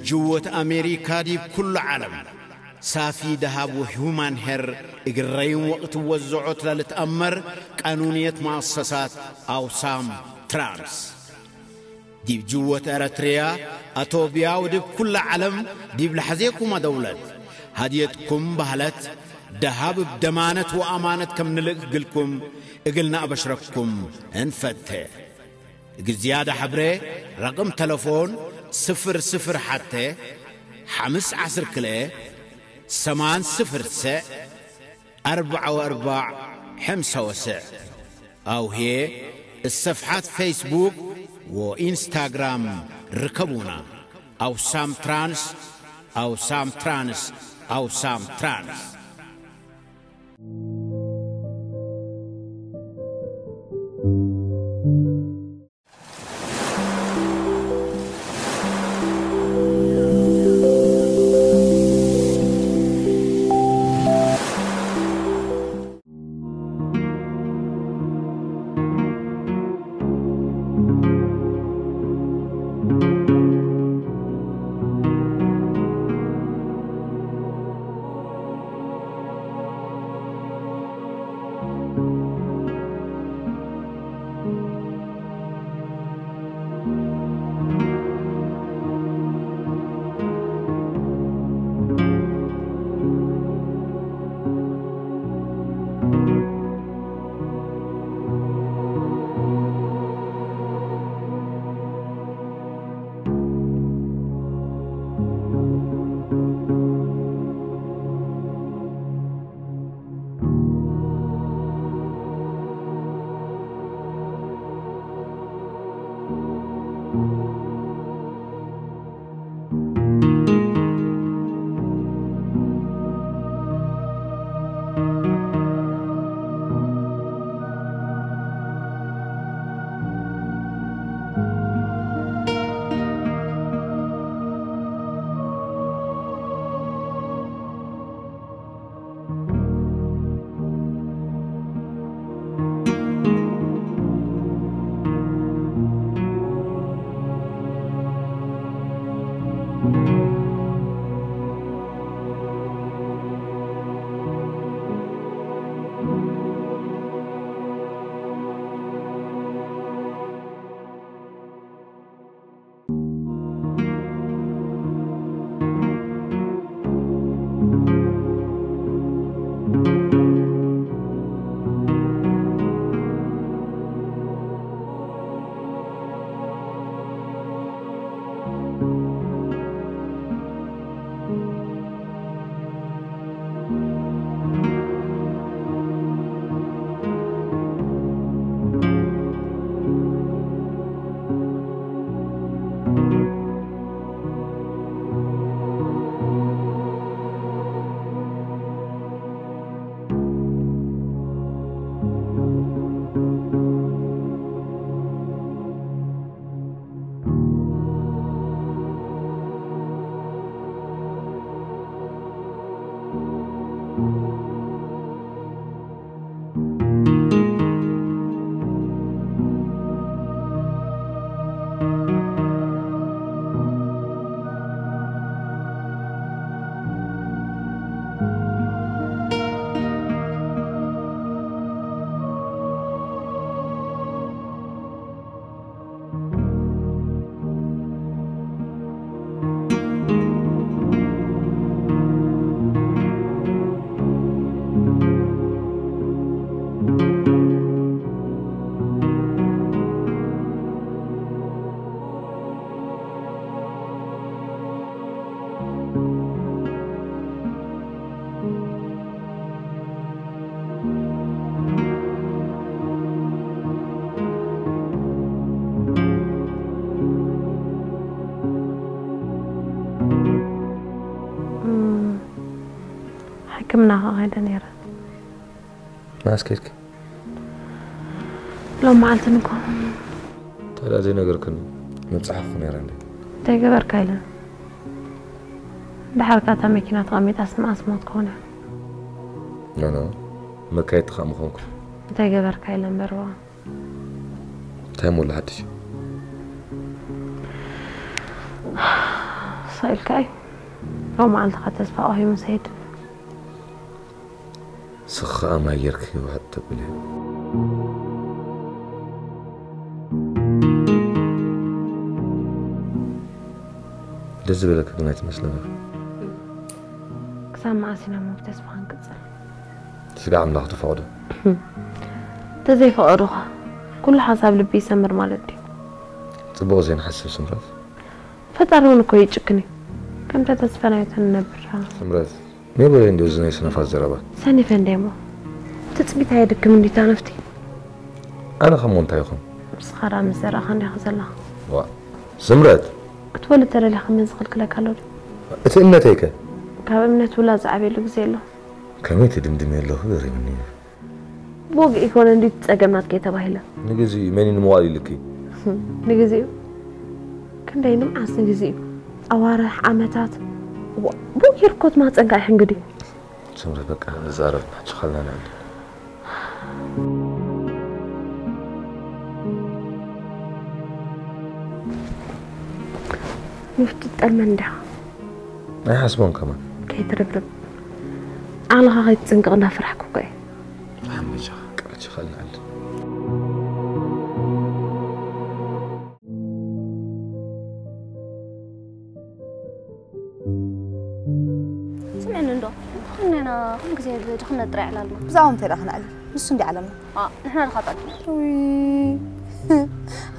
ጅወት ኣሜሪካ ዲብ ኩሉ ዓለም ሳፊ ደሃብ ወሁማን ሄር እግረይን ወቅት ወዘዖት ለልትኣመር ቃኑንየት መኣሰሳት ኣውሳም ትራንስ። ዲብ ጅወት ኤረትርያ ኣቶብያ ወዲብ ኩላ ዓለም ዲብ ለሐዜኩማ ደውለት ሃድየትኩም ባህለት ደሃብ እብ ደማነት ወኣማነት ከም ንልእክ ግልኩም እግልና ኣበሽረኩም እንፈተ። እግል ዝያዳ ሐብሬ ረቅም ተለፎን ስፍር ስፍር ሐተ ሐምስ ዐስር ክልኤ ሰማን ስፍር ሰዕ ኣርባዕ ወኣርባዕ ሐምሳ ወሰዕ ኣውሄ እሰፍሓት ፌስቡክ ወኢንስታግራም ርከቡና። ኣውሳም ትራንስ ኣውሳም ትራንስ ኣውሳም ትራንስ። ሕክምና ከይደ ነይረ። መዓስ ከድኪ? ሎም መዓልቲ ንኮ። ታዲያ ዘይነገርክኒ ምብጻሕኩ ነይረ እንዴ? እንታይ ገበርካ ኢለ? ድሓር ከኣ እታ መኪና ተቐሚጣስ መዓስ ሞት ክኾነ? ኖ፣ ኖ፣ መካየድቲ ከኣ ምኾንኩ። እንታይ ገበርካ ኢለ እምበር፣ ዋ። እንታይ ሞላ ሓድሽ? So ኢልካ እዩ። ሎም መዓልትኻ ተስፋ ቆሂሙ ሰይድ። ስኻ ማይ ጌርክ ይውሕጥ ተብለ። ደስ ዝበለካ ግን ኣይትመስልን ኢኻ። ክሳብ መዓስ ኢና ሞብ ተስፋ ክንቅጽል? ስጋ ኣምላኽ ተፈቕዶ። ተዘይፈቐዶኻ ኩሉ ሓሳብ ልቢ ይሰምር ማለት ድዩ? ጽቡቕ ዘይንሓስብ ስምረት። ፈጣሪ እውን እኮ ይጭክን እዩ። ከም ተተስፈናዮ ተንነብር። ስምረት፣ ሜበለ እንዲ እዚ ናይ ስነፋት ዘረባ። ሰኒፈ እንደ እሞ ትጽቢት ኣየድክም እንዲታ ነፍቲ። ኣነ ከም እንታይ ይኹን? ንስኻ ደኣ ምስ ዘራእኻ እንዲኻ ዘለኻ። ዋ፣ ስምረት! ክትወልድ ተደሊኻ መን ዝኽልክለካ ኣሎ ድዩ? እቲ እምነተይ ከ? ካብ እምነት ውላድ ዝዓብየሉ ግዜ ኣሎ። ከመይ ትድምድሚ ኣለኹ ገሪሙኒ እዩ። ብወግዒ ይኮነ እንዲ ጸገም ናትከ ተባሂለ። ንግዜኡ መን እዩ ንምዋል ኢልኪ? ንግዜኡ? ክንደይ ንምዓስ ንግዜኡ? ኣዋርሕ፣ ዓመታት? ዋ፣ ብኡ ጌርኮት ማጸንካ ይሕንግዲ። ስምረት በቃ ንዛረብ ናችኻልና ንዕሊ። ምፍትጠልመን እንዲኻ። ኣይሓስቦን ከማን። ከይትርብርብ። ዓቕልኻ ከይትጽንቅቕ እናፈራሕኩ እኮ እየ። ሓመጃ ቀልችኻ ልዓል። ስምዕኒ እንዶ፣ ኩልና ኩሉ ግዜ ብድኽነት ጥራይ ዕላልና። ብዛዕባ እንታይ ደኣ ክነዕልል? ንሱ እንዲ ዓለምና። ኣ፣ ንሕና ድኻ ጠቅምና። ውይ፣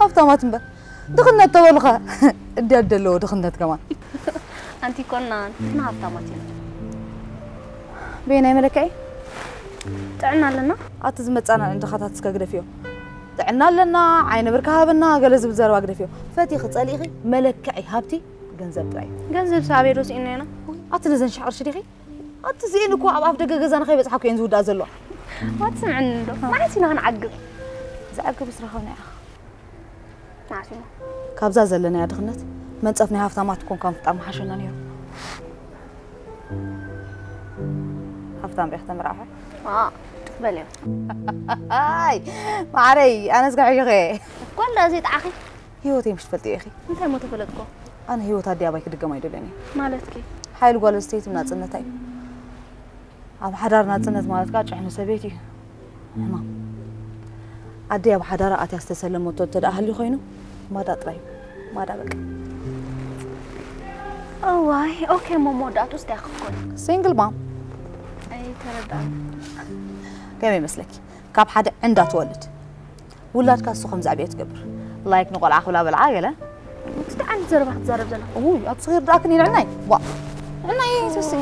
ሃብታማት እምበር። ድኽነት ተበሉኻ። እንድያ ደለዎ ድኽነት ከማን። ኣንቲ ኮና፣ ንሕና ሃብታማት ኢና። በየናይ መለክዒ? ጥዕና ኣለና። ኣቲ ዝመጻና ድኻታት እስከ ግደፍዮ። ጥዕና ኣለና፣ ዓይነ ብርካ ሃበና፣ ገለ ዝብል ዘረባ ግደፍዮ። ፈቲኺ ጸሊእኺ መለክዒ ሃብቲ ገንዘብ ጥራይ እዩ። ገንዘብ ሳቤ ዶ ስኢና ኢና? ኣቲ ነዘን ሽሕ ቅርሺ ዲኺ? ኣቲ እዚኤን እኮ ኣብ ኣፍ ደገ ገዛና ከይበጽሓ እኮ እየን ዝውድኣ ዘለዋ። ኣቲ ስምዕኒ እንዶ፣ መዓስ ኢና ክንዓግብ? ዝዓግብ ስራኻ ንዓኻ። መዓስ ኢና? ካብዛ ዘለናያ ድኽነት መንጸፍ ናይ ሃፍታማት ኮንካ ምፍጣር ምሓሸና ነይሩ። ሃፍታም ሪኢኽ ተመርዓኹ? ዋ፣ ትኽበል እዮም። ኣይ፣ ማዕረይ፣ ኣነስ ጋሕዮኸ። ጓል ደኣ ዘይጠዓኺ? ህይወተይ ምሽ ትፈልጥዮ ኢኺ። እንታይ እሞ ተፈለጥኮ? ኣነ ህይወት ኣደይ ኣባይ ክድገም ኣይደልን እየ። ማለትኪ? ሓይሊ ጓል ኣንስተይቲ ናጽነታ እዩ። ኣብ ሓዳር ናጽነት ማለት ከኣ ጭሕሚ ሰበይቲ እዩ። ሕማም። ኣደይ ኣብ ሓዳራ ኣትያ ዝተሰለመቶ እንተ ደኣ ሃልዩ ኮይኑ፣ ማዳ ጥራይ እዩ። ማዳ በቃ። እዋይ፣ ኦኬ፣ እሞ መወዳእትኡስ እንታይ ክኾን? ሲንግል ማም። ኣይተረዳእኩ። ከመይ ይመስለኪ? ካብ ሓደ ዕንዳ ትወልድ። ውላድካ እሱ ከም ዘዕብዮ ትገብር። ላይክ ንቆልዓ ክብላ በልዓ ገለ። እቲ ደኣ ዓይነት ዘረባ ክትዛረብ ዘለኻ። እውይ፣ ኣቲ ሰጊር ደኣ ክንኢል ዕናይ። ዋ። ዕናይ ሰሲ።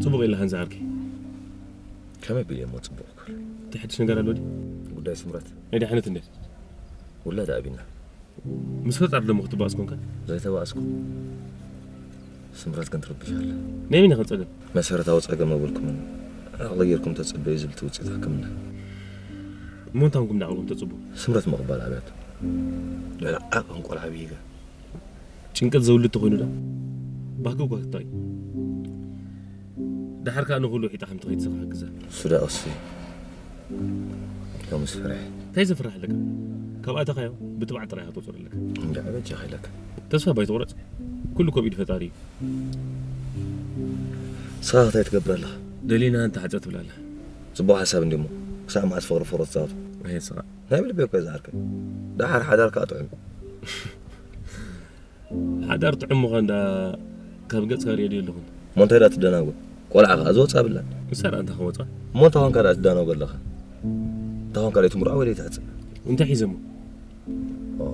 ጽቡቕ ኢልካ እንዝሃርኪ። ከመይ ቢለ እሞ ጽቡቕ ክብል? እንታይ ሓድሽ ነገር ኣሎ ድዩ? ጉዳይ ስምረት። ናይ ድሓነት እንዴት? ውላድ ኣቢና። ምስ ፈጣር ደሞ ክትባእስ ኮንካ? ዘይተባእስኩ። ስምረት ግን ትርብሽ ኣላ። ናይ መን ኢኻ ጸገም? መሰረታዊ ጸገም መብልኩምን ዓቕሊ ጌርኩም ተጸበዩ ዝብል እቲ ውጽኢት ሕክምና። እሞ እንታይ ኮንኩም ንዓቕልኩም ተጽቡ? ስምረት ምቕባል ኣብያቱ። ልዕሊ ዓቕን ቆልዓ ብሂጋ። ጭንቀት ዘውልድ ተኾይኑ ዳ? ባህጊ እኳ ክታይ። ደሓር ከኣ ንኹሉ ሒጣ ከም ትኸይድ ስኻ ሓግዛ። እሱ ደኣ እሱ እዩ። ሎምስ ፈሪሐ። እንታይ ዘፍርሕ ኣለካ? ካብ ኣተኻዮ ብትብዓት ጥራይ ኢኻ ትወጽኦ ዘለካ። እንድዒ በጃኻ ኢለካ። ተስፋ ባይትቑረጽ። ኩሉ ኮብ ኢድ ፈጣሪ እዩ። ስኻ እንታይ ትገብር ኣለኻ? ደሊና እንተ ሓጸ ትብል ኣላ። ጽቡቕ ሓሳብ እንድዩ እሞ። ክሳብ መዓስ ፍቕሪ ፍቕሪ ትጻወቱ? ኣየ ስኻ። ናይ ብልቢ እኮ እየ ዝዓርከ። ደሓር ሓዳር ከኣ ጥዑም። ሓዳር ጥዑም ምዃን ደኣ ካብ ገጽካ ርእየ ድየ ኣለኹን? እሞ እንታይ ደኣ ትደናጎ? ቆልዓ ከኣ ዝወጽእ ኣብላን። ንሳ ደኣ እንታይ ክወጽኣ? እሞ እንታይ ኾንካ ደኣ ትደናጎ ኣለኻ? እንታይ ኾንካ ደኣ ትምርዖ ወይ ደኣ ትሕጽብ? እንታይ ሒዘ እሞ? ኦ።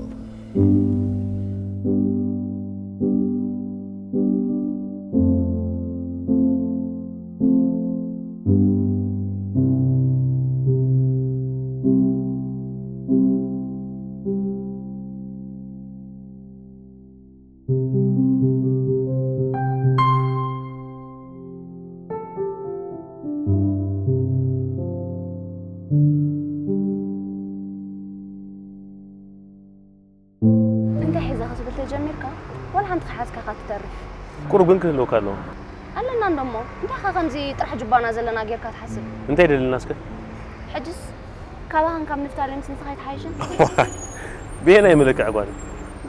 ሓንቲ ከሓዝካ ኢኻ ትተርፍ። ቁሩብ ግን ክህልወካ ኣለዎ። ኣለና እንዶ እሞ፣ እንታይ ኢኻ ከምዚ ጥራሕ ጁባና ዘለና ጌርካ ትሓስብ? እንታይ ደለና እስከ? ሕጅስ ካባኻን ካብ ንፍታሌምስ ንስኻ ኣይትሓይሽን? ብየናይ መለክዕ ጓል?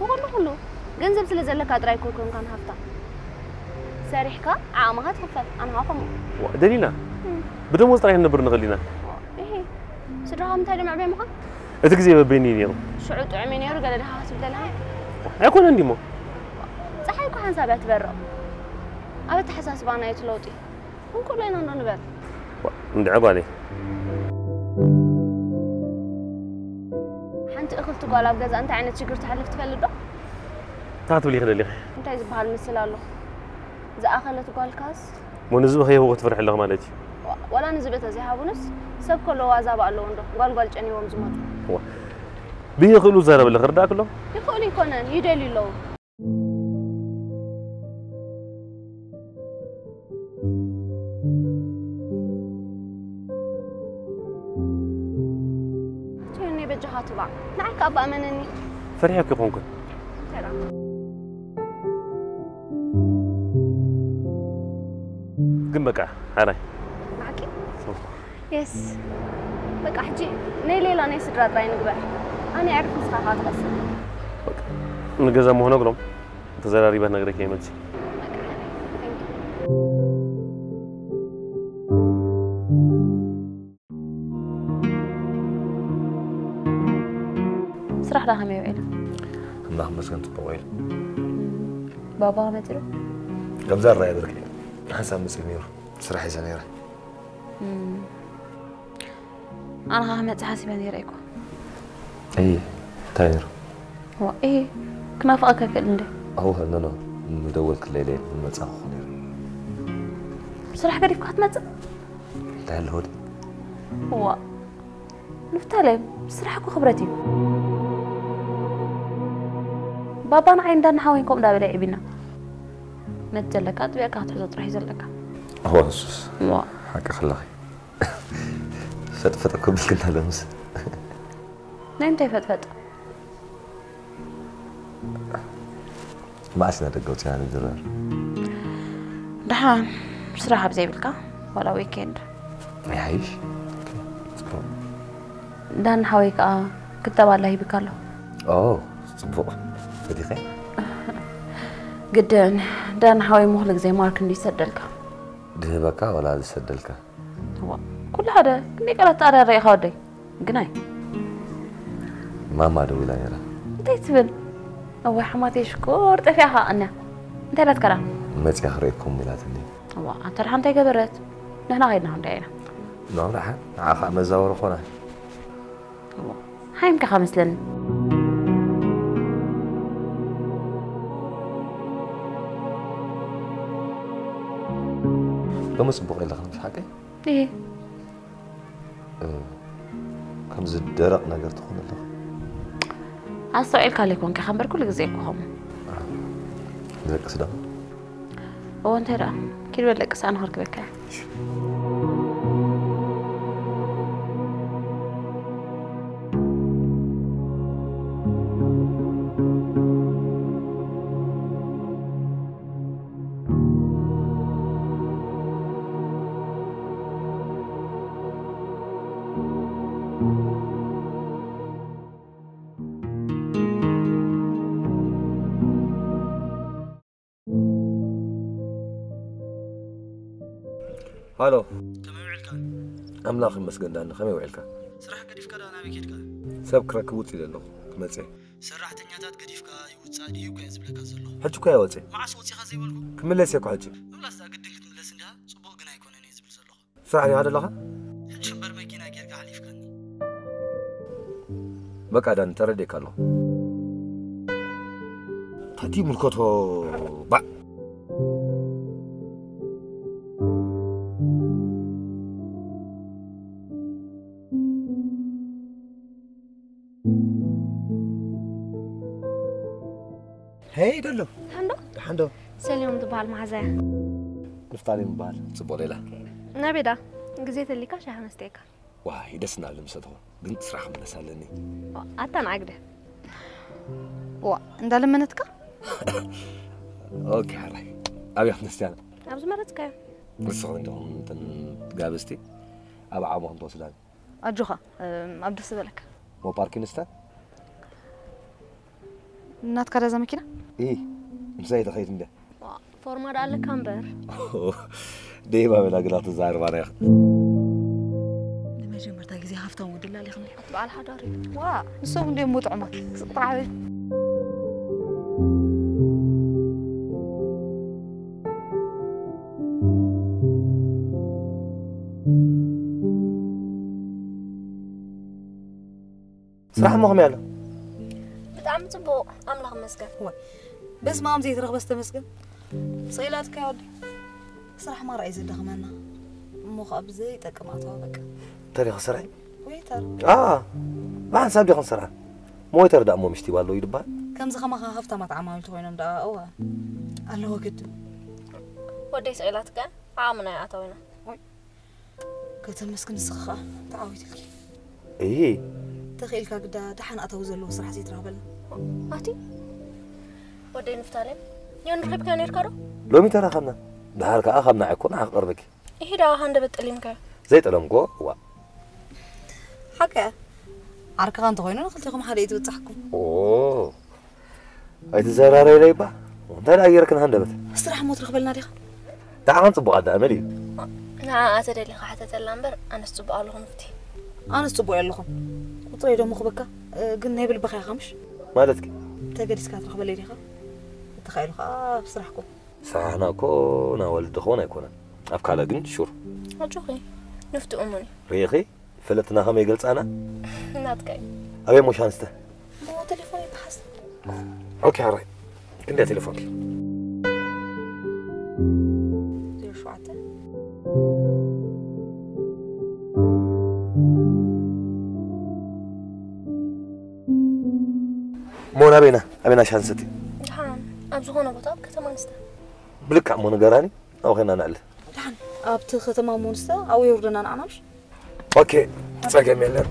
ብኹሉ ኩሉ ገንዘብ ስለ ዘለካ ጥራይ እኮ ኣይኮንካን ሃፍታም። ሰሪሕካ ዓቕምኻ ትኽፈል፣ ኣነ ኸኣ ከምኡ። ዋ፣ ደሊና ብደሞዝ ጥራይ ክንነብር ንኽእል ኢና። እሂ፣ ስድራኻ እንታይ ድዮም ኣዕብዮምኻ? እቲ ግዜ በበይኒ እዩ ነይሩ። ሽዑ ጥዑም እዩ ነይሩ፣ ገለ ድኻ ክትብል ደለኻ? ኣይኮነን ድሞ? ጸሓይ እኮ ሓንሳብ እያ ትበርቕ። ኣብ ኣተሓሳስባና እዩ እቲ ለውጢ። ክንክእሎ ኢና እንዶ ንበል። እንድዒ ጓለይ። ሓንቲ እኽልቲ ጓል ኣብ ገዛ እንታይ ዓይነት ሽግር ተሕልፍ ትፈልጥ ዶ? እንታይ ክትብሊ ኢኺ ደሊኺ? እንታይ ዝበሃል ምስል ኣሎ? ዝኣኸለት ጓልካስ? እሞ ንዝብኸዮ ክትፈርሒ ኣለኺ ማለት እዩ። ዋ-፣ ዋላ ንዝብኢ ተዘይሃቡንስ ሰብ ከሎ ዋዛባ ኣለዎ እንዶ ጓልጓል ጨንዎም ዝመፁ። ብይኽእሉ ዝዛረበለ ክርዳእክ ኣሎ? ይኽእሉ ይኮነን፣ ይደልዩ ኣለዉ። ቲዮኒ በጃኻ ትባዕ። ንዓይ ከኣ ብኣመነኒ። ፈሪሐኪ ኮንኩን። ተራ። ግን በቃ ሓራይ። ብሓቂ? የስ። በቃ ሕጂ ናይ ሌላ ናይ ስድራ ጥራይ ንግበር። ኣነ የዕርፍ ንስኻ ከኣ ትቐስን። ንገዛ ምሆነ ግሎም ተዘራሪባ ነግረኪ እየ መልሲ። በቃ ሓራይ። Thank you። ስራሕ ዳ ከመይ ውዒሉ? ኣምላኽ ይመስገን ጽቡቕ ውዒሉ። ባባ መጺኡ? ከምዛ ኣረኣየ ብርቂ ሓንሳብ መጺኡ ነይሩ። ስራሕ ሒዘ ነይረ። ኣነ ኸዓ ክመጽእ ሓሲበ ነይረ እኮ። እይ እንታይ ነይሩ? ዋ፣ እይ ክናፍቐካ ክእል እንደ። ኣወ ኖ ኖ ምደወልክለይ ለይለ ምመጻኹ ነይረ። ስራሕ ገዲፍካ ክትመጽእ? እንታይ ኣለዎ ድዩ? ዋ፣ ንፍታሌም ስራሕ እኮ ክብረት እዩ። ባባ ንዓይ እንዳናሓወይን ከምኡ እንዳበለ ይዕቢና። ነቲ ዘለካ ኣጥቢቕካ ክትሕዞ ጥራሕ እዩ ዘለካ። ኣወ ንሱስ ዋ፣ ሓቂ ከለኺ ፈጥፈጥ እኮ ብልክና ለምስ ናይ ምንታይ ፈጥፈጥ? መዓስ ኢና ደገ ወፂና ንድረር? ደሓን ስራሕ ኣብ ዘይብልካ ዋላ ዊኬንድ። ይሓይሽ። ጽቡቕ። ዳን ሓወይ ከኣ ክተባላ ሂብካ ኣሎ። ኦ ጽቡቕ። ፈቲኸ? ግድን ዳን ሓወይ ምኹሉ ግዜ ማርክ እንዲ ይሰደልካ። ድህበካ ዋላ ዝሰደልካ? ዋ፣ ኩሉ ሓደ ክንደይ ቃላት ተኣዳረ ኢኻ ወደይ። ግናይ ማማ ደዊላ ነይራ። እንታይ ትብል? እዋይ ሓማተይ ሽኮር ጠፊኣኻ ኣንያ። እንታይ ናትካ ደኣ? መፅያ ክርእየኩም ኢላትኒ። እዋ ኣንተ ደሓ እንታይ ገበረት? ንሕና ከይድና ክንሪኣ ኢና። ኖ ደሓን ንዓ ከዓ መዛወሪ ኮና። እዋ ሓይምካ ኻ መስለኒ። ሎሚ ፅቡቕ የለኽን ሓቀይ? እየ ከምዚ ደረቕ ነገር ትኾን ኣለኻ። ኣስተውዒልካ ለይኮንካ ከንበር ኩሉ ግዜ እኮ ከምኡ። ንደቅስ ዶ? እዎ እንታይ ደኣ ኪድ በል ደቅስ ኣነ ከርክበካ እየ። ሃሎ ከመይ ውዕልካ? ኣምላኽ ይመስገን ዳኒ ከመይ ውዕልካ? ስራሕ ገዲፍካ ዳ ናበይ ኬድካ? ሰብ ክረክብ ውፅእ ኢለ ኣለኹ ክመፅእ። ሰራሕተኛታት ገዲፍካ ይውፃእ ድዩ እኮ እየ ዝብለካ ዘለኹ። ሕጂ እኮ እየ ወፅእ መዓስ ወፂኻ ዘይበልኩ? ክምለስ እየ እኮ ሕጂ። ምምላስ ዳ ግድን ክትምለስ እንዲኻ? ፅቡቕ ግን ኣይኮነን እየ ዝብል ዘለኹ። ስራሕ ዲኻ ዘለኻ? ሕጂ እምበር መኪና ጌርካ ሓሊፍካኒ። በቃ ዳኒ ተረዲእካ ኣለኹ። ታቲ ምልከቶ ባዕ ሄይ ደሎ ሓንዶ ሓንዶ ሰሊዮም ትበሃል መሓዛያ። ንፍታሌም ይበሃል። ጽቡቕ ሌላ። ናበይ ዳ ግዜ ተሊካ ሻሂ ነስተየካ። ዋይ ደስ እናብል ምሰትኹ ግን ስራሕ ክምለስ ኣለኒ። ኣታ ንዓግደ ዋ እንዳለመነትካ ኦኬ፣ ሕራይ። ኣበይ ክንስተያ? ኣብ ዝመረጽካዮ። ንስኺ እንዲኹም እተን ጋብዝቲ ኣብ ዓቕምኹም ትወስዳኒ። ኣጆኻ፣ እም፣ ኣብ ደስ ዝበለካ። ሞ ፓርኪንስተን? ናትካ ዳዛ መኪና? ኢ፣ ምሳይ ተኸይድ እንደ። ዋ፣ ፎርማ ዳ ኣለካ እምበር። ደይባ በላ ግላ ትዛረባ ሪኻ። ንመጀመርታ ግዜ ሃፍታም ወዲ ላሊኽኒ። ኣቲ በዓል ሓዳር እዩ። ዋ፣ ንሶም እንዲዮም ጥዑማት። ስቕ ጥራሕ በል። ስራሕ እሞ ከመይ ኣሎ? ብጣዕሚ ጽቡቕ፣ ኣምላኽ ይመስገን። ወይ፣ በስመ ኣብ ዘይትረኽበስ ተመስገን። ስቕ ኢላትካ ወዲ። ስራሕ ማራ እዩ ዘዳኽመና። እሞ ኸኣ ብዘይጠቅም ኣተዋ በቃ። እንታይ ዲኻ ስራሕ? ዌይተር። ኣ፣ ብሓንሳብ ዲኹም ስራሕ? ሞ ዌይተር ደኣ እሞ ምሽቲ ባሎ እዩ ድበሃል? ከምዚ ኸማኻ ሃፍታማት ዓማዊል ተኾይኖም ደኣ፣ እወ። ኣለዎ ግድን። ወደይ ስቕ ኢላትካ፣ ዓቕምና ይኣተው ኢና። ከተመስግን ንስኺ ኸኣ ተዓዊትልኪ። እሂ። ተኽኢልካ ግዳ ደሓን ኣታዊ ዘለዎ ስራሕ ዘይትረኽበልና። ኣቲ ወደይ ንፍታሌም፣ ዮን ረኺብካ ነርካ ዶ? ሎሚ ተራኸብና። ደሓር ከኣ ካብ ንዓይ እኮ ንዓ ክቐርበኪ። እሂ ደኣ ሃንደበት ጠሊምካዮ። ዘይጠለምኮ፣ ዋ። ሓቂ እያ። ዓርክኻ እንተኾይኑ ንኽልቴኹም ሓደ እዩ ዝብጻሕኩም። ኦ። ኣይትዘራረይለይ እባ። እንታይ ደኣ ጌርክን ሃንደበት? ስራሕ እሞ ትረኽበልና ዲኻ? ደኣ ከም ጽቡቕ ኣዳእመል እዩ። ንዓኣ ተደሊኻ ሕተተላ እምበር ኣነስ ጽቡቕ ኣለኹ ንፍቲ። ኣነስ ጽቡቕ እየ ኣለኹ። ቁጽረይ ዶ ምኽበካ? እ፣ ግን ናይ ብልብኻ ኢኻ ምሽ? ማለትኪ? ተገዲስካ ትረኽበለይ ዲኻ? እንተኻኢሉ ኸኣ ኣብ ስራሕኩም። ስራሕና እኮ ናይ ወለዲ ክኸውን ኣይኮነን። ኣብ ካልእ ግን ሹር። ኣጆኺ። ንፍቲ እሙን እዩ። ርኢኺ? ፈለጥትና ከመይ ይገልጻና? ናትካ እዩ። ኣበይ ሞሻ ኣንስተ? እሞ ቴሌፎን ይተሓዝ። ኦኬ፣ ሕራይ። ክንደይ ቴሌፎንኪ? ዜሮ ሸውዓተ። እሞ ናበይና? ኣበይና ሻሂ ንሰቲ? ደሓን፣ ኣብ ዝኾነ ቦታ ኣብ ከተማ ኣንስተ። ብልክዕ እሞ ንገራኒ፣ ኣብኡ ኸይና ነዕልል። ደሓን፣ ኣብቲ ከተማ እሞ ኣንስተ፣ ኣብኡ የውርደና ንዓና ምሽ? ኦኬ፣ ጸገም የለን።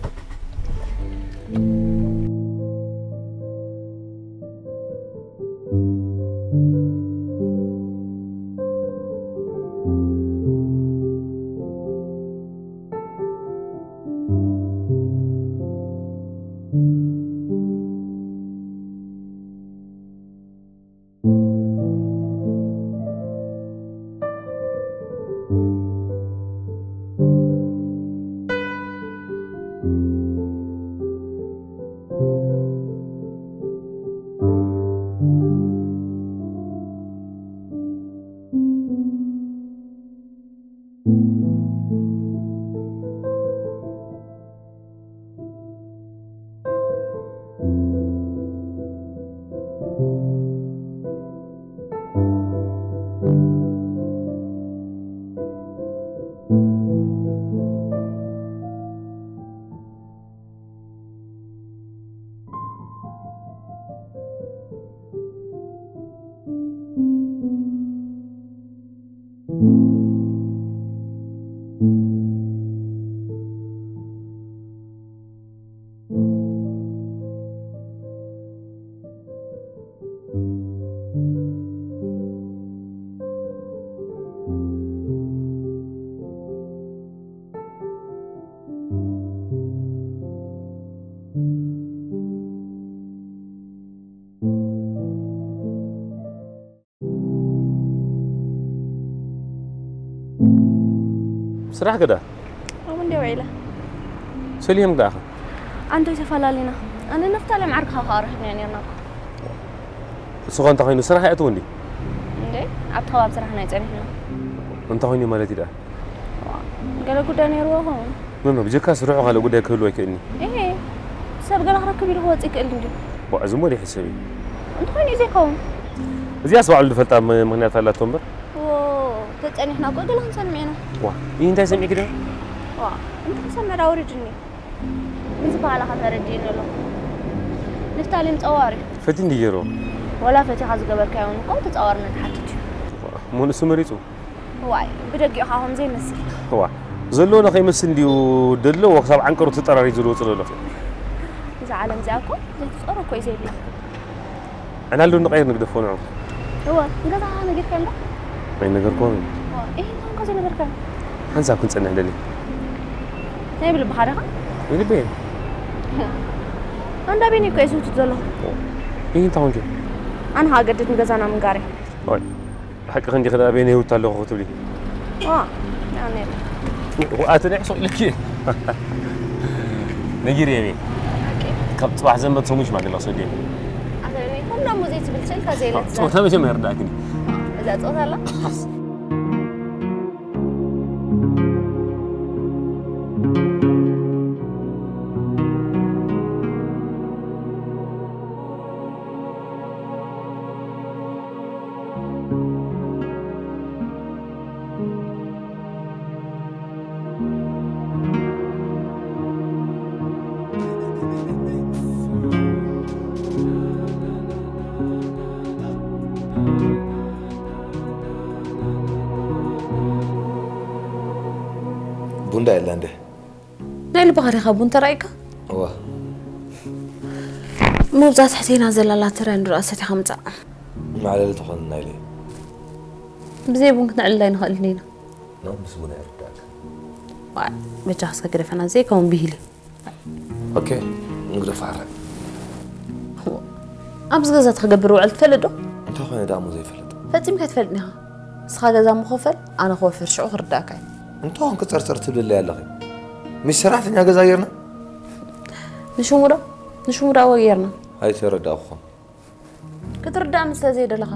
ስራሕ ግዳ? ኣብኡ እንድየ ውዒለ። ሰሊሆም ግዳ ኣኸ? ኣንቶይ ተፈላለና። ኣነ ነፍታሌም ዓርክኻ ከኣ ረኺብናዮ ኔርና እኮ። እሱ ኸ እንታይ ኮይኑ ስራሕ የእትው እንዲ? እንዴ፣ ኣብቲ ከባቢ ስራሕና እዩ ጸኒሕና። እንታይ ኮይኑ ማለት እዩ ደኣ? ገለ ጉዳይ ነይርዎ ኸውን። መመ ብጀካ ስርሑ ካልእ ጉዳይ ክህልዎ ኣይክእልኒ። እሄ፣ ሰብ ገለ ክረክብ ኢሉ ክወጽእ ይክእል እንድዩ። ዋ፣ እዚ እሞ ደይሕሰብ እዩ። እንተኾይኑ እዩ ዘይከውን። እዚኣስ ባዕሉ ዝፈልጣ ም-፣ ምኽንያት ኣላቶ እምበር። ዎ፣ ተጸኒሕና እኮ ገለ ክንሰምዕ ኢና። ዋ፣ ይህ እንታይ ሰሚዕኪ ደኣ? ዋ፣ እንታይ ክሰምዕ ደኣ ወሪድኒ። ንዝበሃለኻ ተረዲእኒ ኣሎ። ንፍታሌም ጸዋር እዩ። ፈትዩ እንድዩ ገይርዎ። ወላ ፈቲኻ ዝገበርካዮ እውን እኮ ተጻዋርነት ይሓትት እዩ። ዋ፣ እሞ ንሱ መሪጹ። ዋይ፣ ብደጊኡ ኸኣ ከም ዘይመስል። ዋ፣ ዘለዎ ንኸይመስል እንድዩ ደሎ ክሳብ ዓንቀሩ ተጠራሪዙ ዝወጽእ ዘሎ። እዛ ዓለም እዚኣ እኮ ዘይትጾሮ እኮ እዩ ዘይብላ። ዕላል ዶ ንቐይር ንግደፎ ንዑ። እወ፣ ንገዛ ነጊርካዮም ዶ? ኣይነገርኩዎን። እወ፣ እሂ፣ እንኳን ዘይነገርካዮም። ሓንሳብ ክንጸንሕ ደልየ። ናይ ብልብኻ ዲኻ? ብልበይ። ኣንዳ ቤኒ እኮ እየ ዝህውትት ዘለኹ። እሂ፣ እንታይ ኾንኪ? ኣነ ኸኣ ገድድ ንገዛና ምንጋር እየ። ዋይ፣ ብሓቂ ክንዲ ክዳ ቤኒ ይህውት ኣለኹ ክትብሊ? ዋ፣ ያኔ። ኣተ ናይ ሕሶ ኢለኪ። ነጊር የቤ። ካብ ጽባሕ ዘንበት ሰሙን ሽማግለ ክሰድ እየ። ኣተ ናይ ኩሎም ሙዜ ትብል ስልካ ዘይለት ዘ- ጾታ መቼም ኣይርዳእክን። እዛ ጾታ ኣላ? ቡንዳ የላ እንደ ናይ ልብኻ ዲኻ ቡን ተራኢካ? እዋ። መብዛ ትሕቴና ዘላላ ትረ እንድሮ ኣሰቲኻ ምጻእ። መዕለሊ ተኾንና ኢለ። ብዘይ ቡን ክትነዕልል ኣይንኽእልን ኢና። ኖ፣ ምስ ቡን ኣይርዳእካ። ዋይ፣ በጃኻ እስከ ግደፈና፣ ዘይከውን ብሂሊ። ኦኬ፣ ንግደፋ ዓረ። ኣብዚ ገዛ ትኸገብር ውዕል ትፈልጥ ዶ? እንታይ ኾነ ደኣ እሞ ዘይፈልጥ? ፈጺምካ ኣይትፈልጥን ኢኻ። ንስኻ ገዛ ምኸፈል፣ ኣነ ክወፍር ሽዑ ክርዳእካ እዩ። እንታይ ኾንክ ጸርጸር ትብልለይ ኣለኺ? ምስ ሰራሕተኛ ገዛ ጌርና? ንሽሙ ዶ? ንሽሙ ዶ ኣወ ጌርና? ኣይተረዳእኹኹም። ክትርዳእኒ ስለ ዘይደለኻ።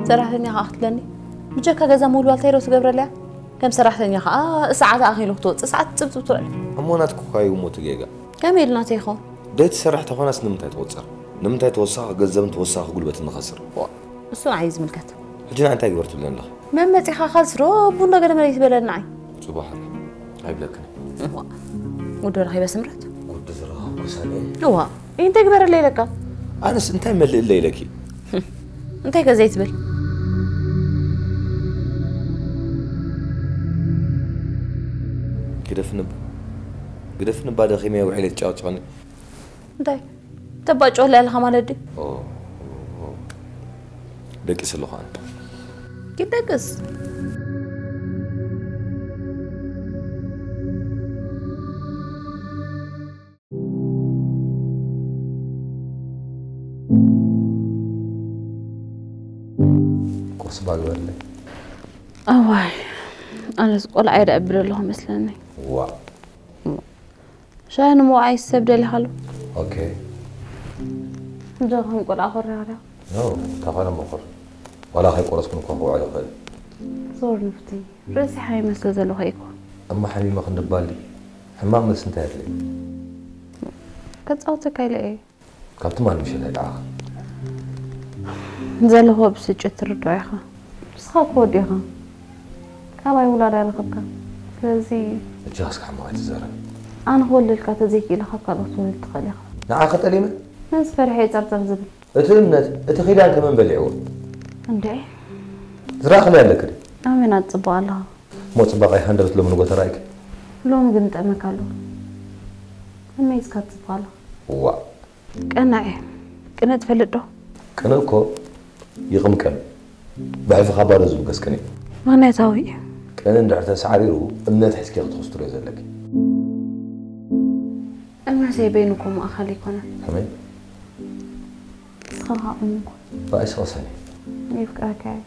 ሰራሕተኛ ኸኣ ክትብለኒ? ብጀካ ገዛ ምውልዋል እንታይ ዶ ትገብረለያ? ከም ሰራሕተኛ ኸኣ ሰዓት ኣኺሉ ክትወጽእ ሰዓት ትጽብጽብ ትውዕል። እሞ ናትኩ እኳ እዩ እሞ እቲ ጌጋ። ከመይ ኢሉ ናተይ ይኸውን? ደይ ትሰርሕ ተኾናስ ንምንታይ ትቑጸር? ንምንታይ ተወሳኺ ገንዘብን ተወሳኺ ጉልበትን ንኸስር? ዋ፣ እሱ ንዓይ እዩ ዝምልከት። ሕጂ ንዓይ እንታይ ግበር ትብለኒ ኣለኺ? መመጺኻ ካልሲ ዶ ቡን ዶ ገለ መለ ይትበለኒ ንዓይ? ጽቡቕ ሓቂ ኣይብለክን። እዋ፣ ጉድ ረኺበ ስምረት። ጉድ ዝረኸብኩ ሳሌ። እዋ፣ እንታይ ግበረለይ ኢለካ? ኣነስ እንታይ መልእለይ ኢለኪ? እንታይ ከ ዘይትብል? ግደፍኒ እባ፣ ግደፍኒ እባ፣ ደኺመ ውዒለ ትጨቕጭቐኒ። እንታይ? ተባጭወለይ ኣለኻ ማለት ድዩ? ኦ፣ ኦ፣ ኦ። ደቂስ ኣለኹ ኣነ። ኪድ ደቅስ። ቁርሲ ባግበለይ። ኣዋይ፣ ኣነስ ቆልዓ እየ ደኣ እብል ኣለኹ መስለኒ። ዋእ። ሻሂ ንምውዓይ ሰብ ደሊኻ ኣሎ። ኦኬ። እንዶ ከም ቆልዓ ኮርያ ኮርያ። ኖ፣ እንታይ ኮነ መኾር? ዋላ ከይቆረስኩን እኮ ክውዕል ይኽእል። ዞር ንፍቲ። ርእሲ ሓሚመ ስለ ዘለኹ እኮ። እማ ሓሚመ ክንድባል ድዩ? ሕማም መልሲ እንታይ ኣድልዩ? ከጻውተካ ኢለ እየ። ካብ ትማሊ ምሸት ኣይለዓኻ። ዘለኹዎ ብስጭት ትርድኦ ኢኻ። ንስኻ እኮ ወዲ ኢኻ። ካባይ ውላድ ኣይረኸብካ። ስለዚ እጃ እስከ ሕማቕ ኣይትዛረብ። ኣነ ክወልደልካ ተዘይክኢለ ካብ ካልኦት ክትወልድ ትኽእል ኢኻ። ንዓኻ ጠሊመ? ነዚ ፈሪሐ እየ ጸብጸብ ዝብል። እቲ እምነት፣ እቲ ኪዳን ከመን በሊዕዎ? እንድዒ። ዝረኣኽለይ ኣለኪ ድዩ? ኣሜን፣ ኣትጽብቕ ኣለኻ። እሞ ጽባቐይ ሃንደበት ሎሚ ንጎ ተራእይኪ? ሎሚ ግን ይጥዕመካ ኣሎ። ከመይ ኢልካ ትጽብቕ ኣለኻ? ዋእ። ቀናዕ እየ። ቅነ ትፈልጥ ዶ? ቅነ እኮ ይቕምቀም። ብሕልፊ ካብ ባዶ ዝብገስ ቅነ እዩ። ምኽንያታዊ እዩ። ቅነ እንድሕር ተሳዕሪሩ እምነት ሒዝኪ ክትኹስትርዮ ዘለኪ። እምነተይ በይኑ እኮ ማእኸል ኣይኮነን። ከመይ? ንስኻ ኸዓ እሙን ኩን። ብኣይ ስቕ ሰኒ። የፍቅረካ እየ።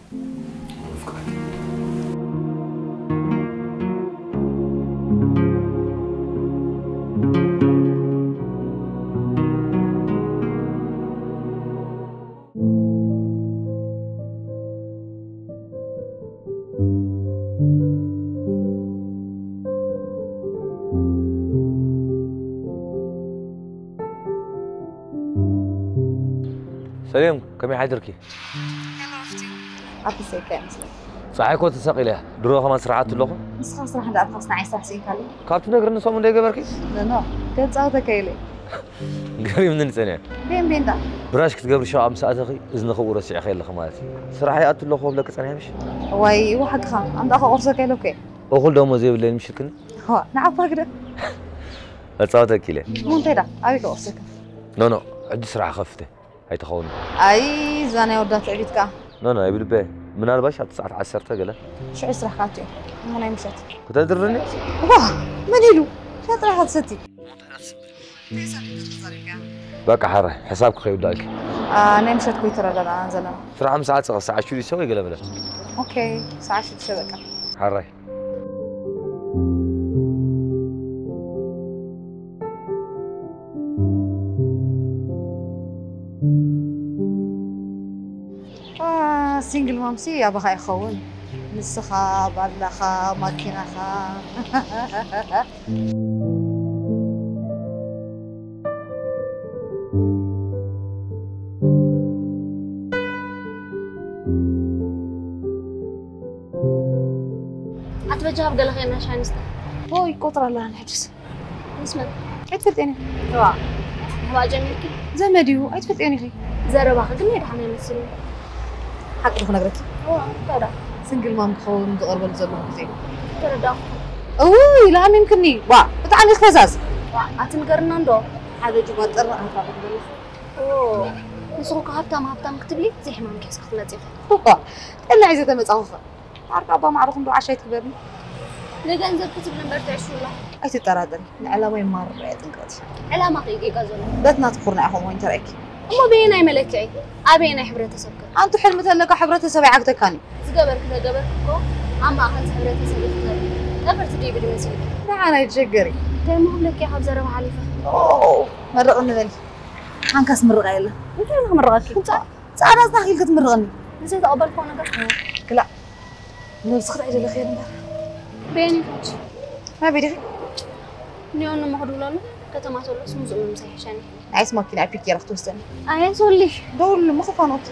ሰሌም፣ ከመይ ሓዲርኪ? ሄሎ፣ ኣፍቲ። ኣብ ተሰይካ ይመስለኒ። ጸሓይ እኮ ተሰቒለ እያ። ድሮ ከማን ስራሕ ኣቱ ኣለኹ። ንስኻ ስራሕ እንዳኣትኻስ ንዓይ ስራሕ ስኢንካ ኣለኻ? ካብ ትነግርኒ ሰሙን ዶ ኣይገበርኪ? ኖ፣ ኖ፣ ከጻወተካ ኢለ። ገሪምኒ ጸኒሐ። ቤን ቤንዳ። ብራሽ ክትገብሪ ሸቓ ምስ ኣተኺ እዝንኺ ረሲዕኺ ኣለኺ ማለት እዩ። ስራሕ ይኣቱ ኣለኹ ክብለኪ ጸኒሐ ምሽ? ዋይ፣ እወ ሓቅኻ። ኣንታ ከቑርሰካ ኢለኩ እየ። እኹል ደሞዝ የብለይን ምሽ ኢልክኒ? ዋ፣ ንዓባ ግደ። ከጻወተኪ ኢለ። እሞ እንታይ ዳ? ኣበይ ከቑርሰካ? ኖ፣ ኖ፣ ሕጂ ስራሕ ከፍተ። ኣይትኸውን። ኣይ እዛ ናይ ወዳ ትዕቢት ከኣ ኖ ኖ ኣይብልበ። ምናልባሽ ኣብቲ ሰዓት ዓሰርተ ገለ ሽዑ ስራሕካ ኣትዮ እሞ ናይ ምሸት ክተድርኒ ዋ መን ኢሉ ሻጥራ ኢኻ ትሰቲ በቃ ሓራይ ሕሳብ ክኸይውዳእኪ ናይ ምሸት ኮይ ተረዳዳና ዘለና ስራሕ ምሳዓት ሰቐ ሰዓት ሽዱሽተ ወይ ገለ በለ ኦኬ ሰዓት ሽዱሽተ በቃ ሓራይ ሲንግል ማምሲ ኣባኻ ይኸውን ንስኻ ባላኻ ማኪናኻ ኣቲ በጃ ኣብ ገለ ኸይና ሻይ ንስተ ሆ ይቆጥራ ኣለና ንሕድስ ምስ መን ኣይትፈልጥኒ ዋ ንሕባ ጀሚርኪ ዘመድ እዩ ኣይትፈልጥዮን ኢኺ ዘረባኺ ግን ናይ ደሓን ኣይመስልን ሓቂ ዶ ክነግረኪ ተዳ ሲንግል ማም ክኸውን ዝቐርበሉ ዘለኹ ግዜ ተረዳኹ እውይ ለኣሚምክኒ ዋ ብጣዕሚ ክፈዛዝ ኣቲ ንገርና እንዶ ሓደ ጅማ ጥሪ ኣፋቕ ዘለኹ ንስኹ ከ ሃብታም ሃብታም ክትብሊ ዘይሕማም ኪሕስ ክትመፂ ቁቋ ጠላዒ ዘተመጻኹ ዓርካ ኣባ ማዕረኹም ዶ ዓሻይ ትግበርኒ ንገንዘብ ክትብል እምበር ትዕሹላ ኣይትጠራጠሪ ንዕላማ ይማርር እያ ጥንቀቕቲ ዕላማ ከይጌጋ ዘሎ በትና ትኩርና ኢኹም ወይ እንተረእኪ እሞ በየናይ መለክዒ ኣበየናይ ሕብረተሰብ ከ ኣንቱ ሕልሚ ተለካ ሕብረተሰብ ኣይዓግተካን እዩ ዝገበርክ ተገበርክ እኮ ኣብ ማእኸል ሕብረተሰብ ክትነብር ጠፈርቲ ዴቪድ መሲልክ ንዓና ይትሸገሪ እንታይ ምሁለኪ ካብ ዘረባ ሓሊፈ መርቕ ንበል ሓንካስ ምርቓ የለ እንታይ ኢሉ ክምርቐኪ ፃዕዳ ዝናኺል ክትምርቕኒ ንዘይተቐበልክዎ ነገር ክላእ ነብስኺ እንታይ ደለኺ እምበር በየን ይፈች ናበይ ዲኺ ኒዮን ንመኽዱብለሉ ከተማ ተሎስ ምዝኡ ምምሳይ ይሕሸኒ ናይስ ማኪና ፒክ ገይራ ክትወስደኒ ኣየ ሶሊ ደውሉ ምኽፋኖት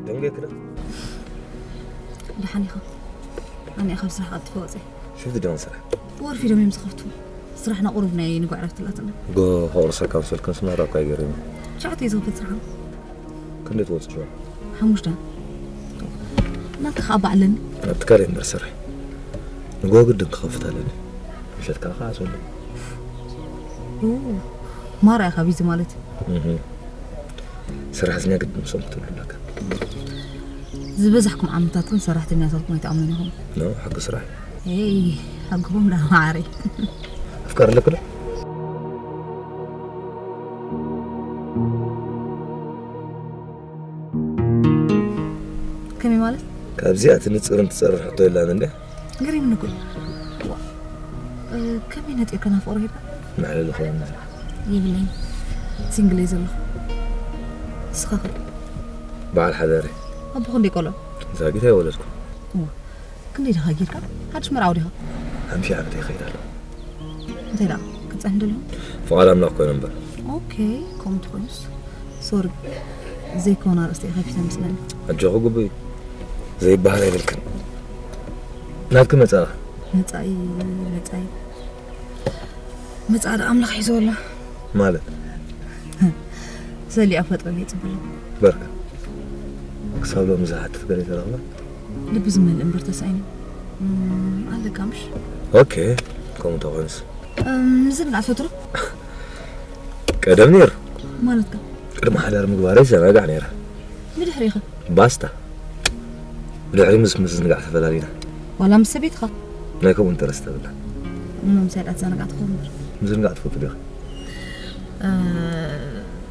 ደንጌክለ ደሓን ኢኻ ኣነ ካብ ስራሕ ቀልጢፈ ወፀ ሽፍቲ ዲኹም ስራሕ ወርፊዶም እዮም ዝኸፍቱ ስራሕና ቁሩብ ናይ ንጉዕ ዕረፍቲ ኣላትና ጎ ክቕርሰካ ምሰልክን ስናራ እኳ ይገርም ትሽዓተ እዩ ዝኸፍት ስራሕ ክንደይ ትወፅእ ሽዋ ሓሙሽተ ናትካ ከዓ በዓለኒ ኣብቲ ካልእ እምበር ስራሕ ንጎ ግድን ክኸፍት ኣለኒ ምሸት ከዓ ከዓ ዘሎ ማራ ኢኻ ቢዚ ማለት ስራሕ ዝኛ ግድን ምስኦም ክትብሉ ኣለካ ዝበዛሕኩም ዓመታት ግን ሰራሕተኛታትኩም ኣይትኣምኑን ኢኹም ኖ ሕጊ ስራሕ ይ ሕግኹም ዳ ማዓረይ ኣፍቃር ኣለክ ዶ ከመይ ማለት ካብዚኣ እቲ ንፅርን ትፀርር ሕቶ የላን እንደ ገሪምኒ እኮ ከመይ ነጢርካ ናብ ፍቅሪ ሄድካ መዕለሊ ኸውን የብለይ ሲንግለይ ዘለኹ ንስኻ ኸ በዓል ሓዳሪ ኣቦ ክንደይ ቆልዑ ዛጊት ኣይወለድኩ ክንደይ ድኻ ጌርካ ሓድሽ መርዓዊ ዲኻ ሓምሺ ዓመት ይኸይድ ኣሎ እንታይ ደኣ ክፀንሕ ደሎ ፍቓድ ኣምላኽ ኮይነ እምበር ኦኬ ከምኡ ትኾይኑስ ሶሪ ዘይኮነ ኣርእስቲ ኢኻ ፊተ መስለኒ ኣጆኺ ግቡእ እዩ ዘይበሃል ኣይብልክን ናትኪ መፃ መፃኢ መፃኢ መፃኢ ዶ ኣምላኽ ሒዞ ኣሎ ማለት ሰሊኣ ፈጥረለይ ፅቡቅ በርካ ክሳብ ሎሚ ዝሓትት ገለ ተረኽበ ልቢ ዝመልእ እምበር ተሳኢኑ ኣለካ ምሽ ኦኬ ከምኡ እንተኾንስ ምዝንጋዕ ፈትሩ ቀደም ነይሩ ማለትካ ቅድሚ ሓዳር ምግባረይ ዘናጋዕ ነይረ ብድሕሪኸ ባስታ ብድሕሪ ምስ ምዝንጋዕ ተፈላሊና ዋላ ምስ ሰበይትኻ ናይ ከምኡ ኢንተረስት ተብላ ምኖም ሳይዳት ዘናጋዕ ትኸውን እምበር ምዝንጋዕ ትፈቱ ዲኻ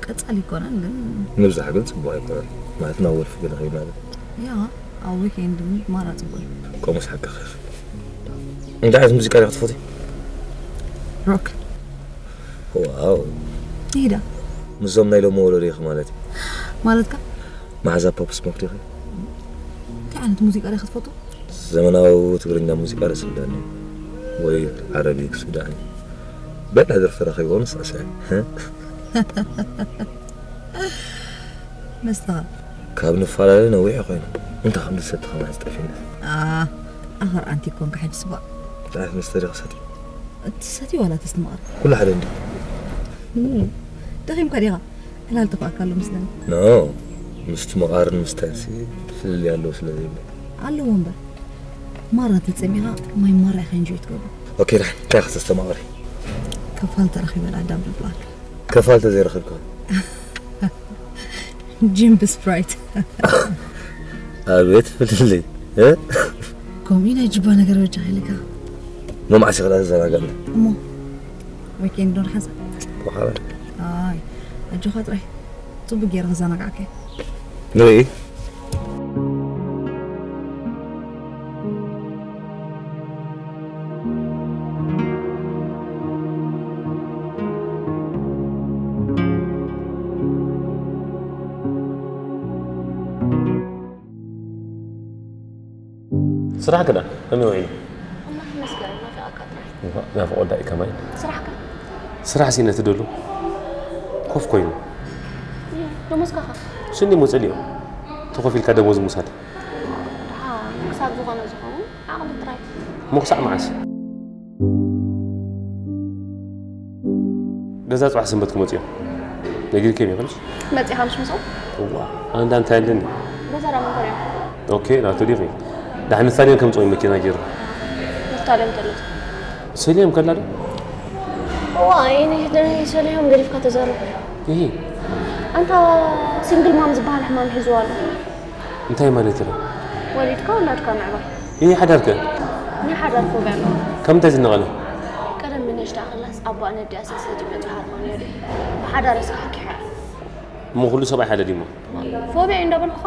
ቀጻሊ ይኮነን ግን ምብዛሕ ግን ጽቡቕ ኣይኮነን ማለት ናብ ወልፊ ገለ ከይማለት ያ ኣብ ዊኬንድ ግን ማራ ጽቡቕ እዩ ከምኡስ ሓቅኺ እንታይ ዓይነት ሙዚቃ ዲኻ ትፈትዊ ሮክ ዋው ይዳ ምስዞም ናይ ሎሚ ወለዶ ኢኺ ማለት እዩ ማለትካ መሓዛ ፖፕ ስሞክ ዲኺ እንታይ ዓይነት ሙዚቃ ዲኻ ትፈቱ ዘመናዊ ትግርኛ ሙዚቃ ደስ ይብለኒ ወይ ዓረቢክ ሱዳኒ በላ ደርፊ ረኺቦም ስዕስዕ መስተኻ ካብ ንፈላለ ነዊሕ ኮይኑ እንታይ ከም ዝሰቲ ከማን ዝጠፊኒ ኣኸር ኣንቲ ኮንካ ሕጂ ስባእ ጥራት መስተ ዲኺ ሰቲ እትሰቲ ዋላ ተስተማቕር ኩሉ ሓደ እንዲ ጠኺምካ ዲኻ? ዕላል ጠፋእካ ኣሎ መስለኒ። ኖ፣ ምስቲ መቓርን ምስታይንሲ ፍልልይ ኣለዎ ስለ ዘይብሎ። ኣለዎ እምበር። ማራ ተጸሚኻ ማይ ማራ ኢኻ ኢንጆይ ትገብሮ። ኦኬ፣ ዳሕን እንታይ ኢኻ ተስተማቕሪ? ከፋል ተረኺበ ደኣ ዳብል ብላክ። ከፋል ተዘይረኺብካ? ጂም ብስፕራይት። ኣቤት ፍልልይ፣ እ? ከምኡ ናይ ጅባ ነገር በጃ ኢልካ። መማዕሲ ክላ ተዘናጋዕና። እሞ፣ ዊኬንድ ዶ ንሓዛ? በኋላ። ኣይ፣ ኣጆኻ ጥራይ። ጽቡቅ ገይረ ክዘናጋዕካ። ንርኢ። ስራሕ ግዳ ከመይ ውዒሉ? ኣምላኽ ይመስገን፣ ናፊቐካ ጥራይ። ናፍቖት ዳኢ ከማይ። ስራሕ ከ? ስራሕ ሲ ነቲ ደሉ ኮፍ ኮይኑ። እየ፣ ደሞዝካ ከ? ስኒ ሞጸልዮ። ተኾፊልካ ደሞዝ ሙሳድ። ደሓን፣ ክሳብ ዝኾነ ዝኸውን ዓቕሊ ጥራይ። እሞ ክሳዕ መዓስ? ገዛ ጽባሕ ሰንበት ክመጹ እዮም። ነጊርክዮም ይኽእልሽ? መጺኻ ምሽ ምስኦም? እዋ፣ ኣንዳ እንታይ ኣለኒ? ገዛ ዳ መንበር እዮም። ኦኬ፣ ናቱ ዲኺ? ዳሕን ንሳልዮም ከምጽኦም መኪና ገይሩ። ንፍታልዮም ተለቱ። ሰልዮም ከላ ዶ? እዋ፣ ይኒ፣ ይኒ ሰልዮም ገዲፍካ ተዛረብ። ይሄ? ኣንታ ሲንግል ማም ዝበሃል ሕማም ሒዝዋ ኣሎ። እንታይ ማለት እዩ? ወሊድካ ውላድካ ምዕባይ። ይሄ ሓዳርከ? ናይ ሓዳር ፎብያ ኣለዎ። ከም እንታይ ዝነቐለ? ቀደም ብንእሽታ ከላስ ኣቦኣ ነዲኣ ሰሰቲ በጺሓ ኣርማ ነይሩ። ብሓዳር እስካ ሓኪሓ። እሞ ኩሉ ሰብኣይ ሓደ ድሞ? ፎብያ እዩ እንዳበልኩኻ?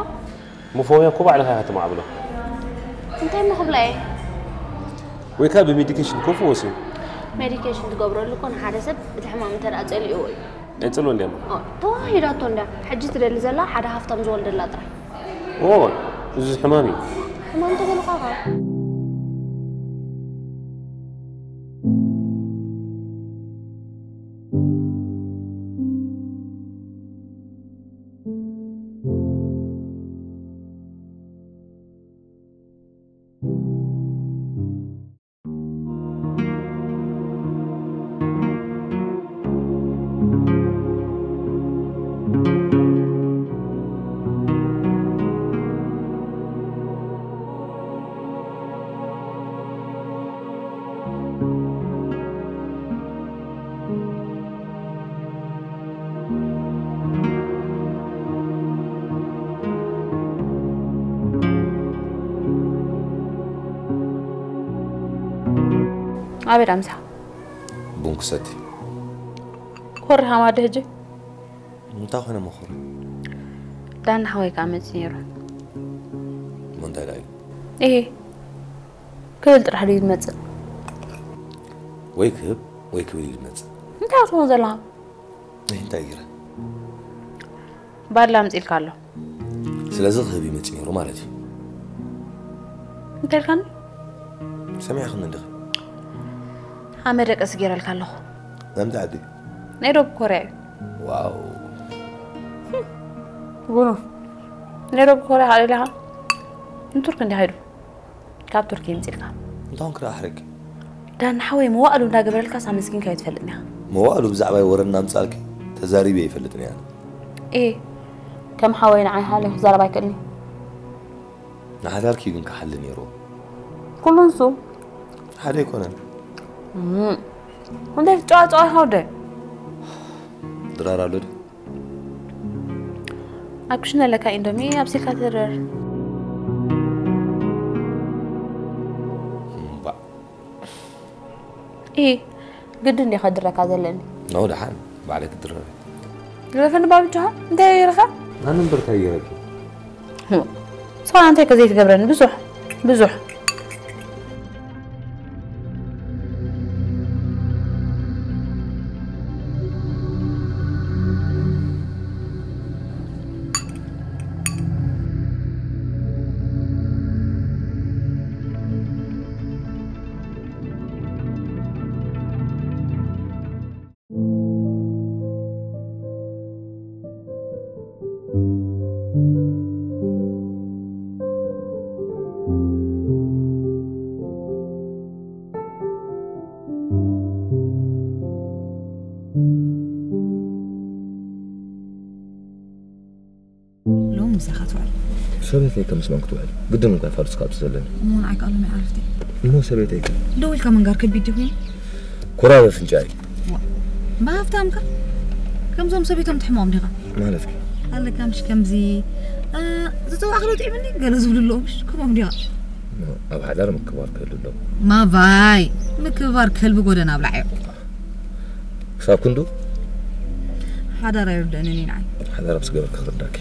እሞ ፎብያ እኮ ባዕልኻ ኢኻ ተማዕብሎ። እንታይ እሞ ክብላ እየ? ወይ ከዓ ብሜዲኬሽን ኮፍ ወስዩ። ሜዲኬሽን ትገብረሉ እኮ ንሓደ ሰብ እቲ ሕማም እንተ ደኣ ጸሊእዎ እዩ። ቀጽሎ እንዲያማ። ኦ፣ ተዋሂዳቶ እንዲያ። ሕጂ ትደሊ ዘላ ሓደ ሃፍታም ዝወልደላ ጥራይ። ኦ፣ እዚ ሕማም እዩ። ሕማም ተበልኳ ኸ? ኣበይ ዳምሳ? ቡን ክሰቲ። ኮሪ ሃማደ ሕጂ? እንታይ ኮነ መኹሪ? ዳና ሓወይ ከኣ መጺ ነይሩ። እሞ እንታይ ደኣ ኢሉ? እሄ፣ ክብል ጥራሕ ድዩ ዝመጽእ? ወይ ክህብ ወይ ክብል እዩ ዝመጽእ። እንታይ ክትብሎ ዘለኻ? እህ፣ እንታይ ገይረ? ባላ ኣምጺእልካ ኣሎ። ስለዚ ክህብ እዩ መጺኡ ነይሩ ማለት እዩ። እንታይ ኢልካኒ? ሰሚዕክኒ እንዲኺ? ሓመደ ቀስ ገይረልካ ኣለኹ። ናምንታይ ዓዲ? ናይ ደቡብ ኮርያ እዩ። ዋው። ጉኑፍ። ናይ ደቡብ ኮርያ ካልእ ኢልካ? ንቱርክ እንዲኻ ኢሉ። ካብ ቱርኪ ይምጽልካ። እንታይ ኮንክ ደኣ ኣሕሪቅ? ዳን ሓወይ መዋእሉ እንዳገበረልካስ ኣመስጊንካዮ ትፈልጥን ኢኻ። መዋእሉ ብዛዕባይ ወረ እናምጻልኪ ተዛሪበ ኣይፈልጥን እየ ኣነ። ኤ፣ ከም ሓወይ ንዓይ ሓልዮ ክዛረብ ኣይክእልን እዩ። ንሓዳርኪ ግን ክሓሊ ነይርዎ። ኩሉ ንሱ። ሓደ ኣይኮነን። እም፣ እንታይ ትጨዋጨዋ ኢኻ ወደይ? ድራር ኣሎ ዶ? ኣብ ክሽነ ኣለካ ኢንዶሚ ኣብሲልካ ትድረር። እምባእ። ኢ፣ ግድን ዲኻ ድረካ ዘለኒ? ኖ፣ ደሓን ባዕለይ ክድረር። ግደፈኒ ባብጃኻ፣ እንታይ ገይረኻ? ኣነ እምበር እንታይ ገይረኪ? ስኻ እንታይ ከ ዘይትገብረኒ? ብዙሕ፣ ብዙሕ። ምሳኻ ትውዕል። ሰበይተይ ከም ምስ መን ክትውዕል ግድን እንኳ ፋሉስ ካብቲ ዘለኒ። እሞ ንዓይ ከኣ ሎሚ ዓረፍቲ። እሞ ሰበይተይ ከ? ደው ኢልካ ምንጋር ከቢድ ድዩ ኮይኑ? ኮራ በፍንጫይ። ብሃፍታምካ ከምዞም ሰበይቶም ትሕሞም ዲኻ? ማለት ከ? ኣለካ ምሽ ከምዚ ዝፀዋዕክ ዶ ጥዕምኒ ገለ ዝብሉ ኣለዉ ምሽ ከምኦም ዲኻ? ኣብ ሓዳር ምክባር ክህሉ ኣለዎ። ማባይ ምክብባር ከልቢ ጎደና ኣብላዕ እዩ። ክሳብ ክንዱ ሓዳር ኣይርደንን እዩ ንዓይ። ሓዳር ኣብ ዝገበርካ ክርዳኪ።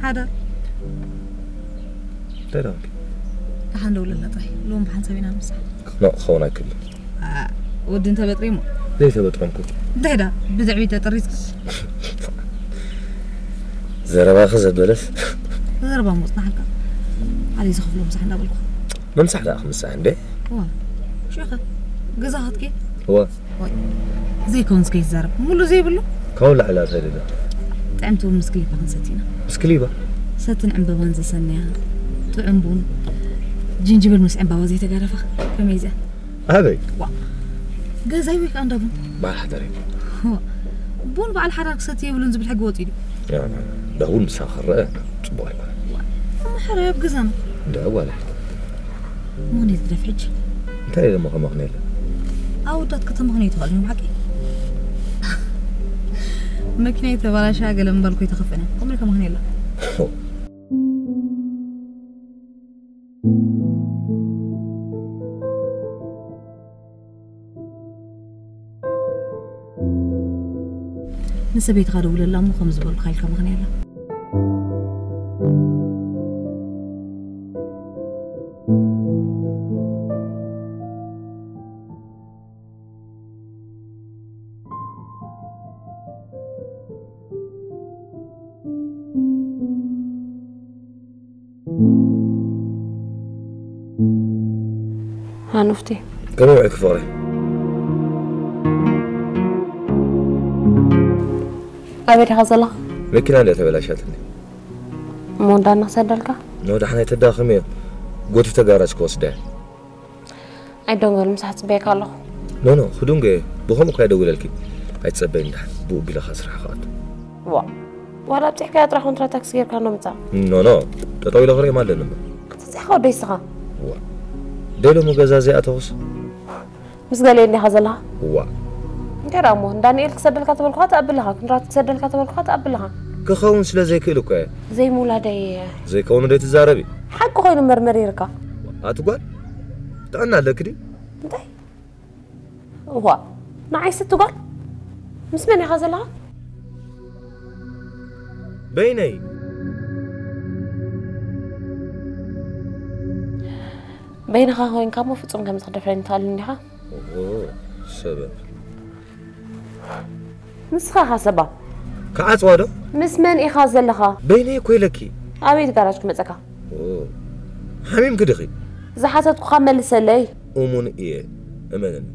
ሓዳር እንታይ ደኣልኪ? ደሓን ደውለላ ጥራይ ሎም ብሓንሳብ ኢና ንምሳሕ። ኖ ክኸውን ኣይክእልን። ወዲ እንተበጥሪሞ ዘይተበጥረምኩ። እንታይ ዳ ብዘዕቢ ተጠሪዝካ? ዘረባኺ ዘበለስ። ዘረባ ሞፅናሓልካ። ዓሊ ዝኽፍሎ ምሳሕ እንዳበልኩ። ምምሳሕ ደኣ ክምሳሕ እንዴ? ዋ ሽኸ ገዛ ኸትኪ? ዋ ወይ ዘይከውን እስከ ይዛረብ ሙሉ ዘይብሉ። ካብኡ ላዕሊ ኣታይ ደዳ? ጥዕምቲ እውን ምስ ክሊፓ ክንሰቲ ኢና። ምስ ክሊባ? ሰትን ዕምበባን ዘሰንያ ጥዑም ቡን ጅንጅብል ምስ ዕምባባ ዘይተጋረፋ ከመይ እዚኣ? ኣበይ? ዋ ገዛይ ወይ ከዓ እንዳ ቡን። በዓል ሓዳር እዩ። ዋ፣ ቡን በዓል ሓዳር ክሰቲ የብሉን ዝብል ሕጊ ወፂኡ ድዩ? ያ፣ ያ፣ ያ። ዳውን ምሳኻ ክረአ ፅቡቕ ኣይኮነን። ዋ፣ እሞ ሕራይ ኣብ ገዛና። እንዳ ጓለይ። ምኽንያት ግደፍ ሕጂ። እንታይ ኢለ እሞ ከመኽንየለ? ኣወዳት ከተመኽንዩ ትኽእል እዮም ሓቂ? መኪና የተበላሻ ገለ ምባል እኮ ኣይተኸፍእን እያ። ከምኡ ኢለ ከመኽንየላ። ንሰበይትኻ ደውለላ እሞ ከም ዝበልኩኻ ኢልካ ምኽንያላ። ሃኑፍቲ ከመይ ውዒልኪ ፍቕረይ? ኣበይ ዲኻ ዘለኻ? መኪና እንድያ ተበላሻትኒ። እሞ እንዳ እናሰደልካ? ኖ ዳሕና ኣይተዳኽምዮ። ጎቲተ ጋራጅ ክወስዳ እየ። ኣይደንጎል ምሳሕ ጽበየካ ኣለኹ። ኖ ኖ ክዱንጎ እየ። ብኸምኡ እኳ ይደውለልኪ። ኣይትጸበይኒ ዳሕና። ብኡ ቢለኻ ስራሕ ክኣቱ። ዋ ዋላ ኣብጺሕካያ ጥራሕ ኮንትራት ታክሲ ጌርካ እንዶ ምጻእ። ኖ ኖ ጠጠው ኢለ ክርእዮም ኣለኒ እምበር። ክትጽሕኻ ወደይ ስኻ። ዋ ደይ ሎሚ ገዛ ዘይኣተኹስ? ምስ ገሊኤ እንዲኻ ዘለኻ? ዋ እንታይ ደኣ እሞ ንዳንኤል ክሰደልካ ተበልኩኻ ትኣቢ ኣለኻ፣ ኩንራት ክሰደልካ ተበልኩኻ ትኣቢ ኣለኻ። ክኸውን ስለ ዘይክእል እኮ እየ። ዘይምውላደይ ዘይከውኑ ደይ ትዛረቢ? ሓቂ ኮይኑ መርመሪርካ። ኣቲ ጓል ጥዕና ኣለኪ ድዩ? እንታይ? እዋ ንዓይሲ እትጓል ምስ መን ኢኻ ዘለኻ? በይነይ። በይንኻ ኮይንካ እሞ ፍጹም ከምዚ ክደፍረኒ ትኽእል እንዲኻ? ኦሆ፣ ሰበብ። ንስኻ ኢኻ ሰባብ። ክዓጽዋ ዶ? ምስ መን ኢኻ ዘለኻ? በይነይ እኮ ኢለኪ። ኣበይ እቲ ጋራጅ ክመጸካ? ኦ፣ ሓሚምኪ ዲኺ? ዝሓተትኩኻ መልሰለይ። እሙን እየ፣ እመንኒ።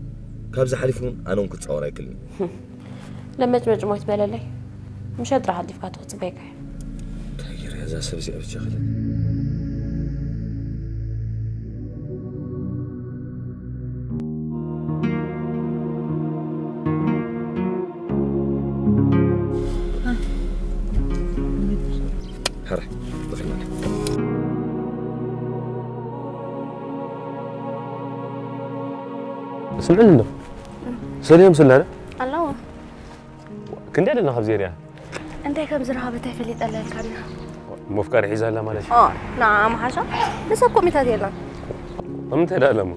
ካብዚ ሓሊፉ እውን ኣነ እውን ክጻወር ኣይክእልን እየ። ለመጭመጭ ሞይት በለለይ። ምሸት ጥራሕ ኣልዲፍካቶ ክጽበየካ እየ። እንታይ ገይረ እዛ ሰብ እዚኣ ብቻ ክለ ሕራይ፣ ብኽናለ። ስምዕኒ እንዶ። ሰሊሆም ስላለ? ኣለዎ። ክንደይ ኣለና ካብዚ ሪኣ? እንታይ ከም ዝረኸበታ ይፈልጠላ ኢልካ ዲኻ? ምፍቃር ሒዛ ኣላ ማለት እዩ። ኦ፣ ንዓ ምሓሻ ንሰብ ኮሚታት የላን። ንምንታይ ደኣ ኣለሞ?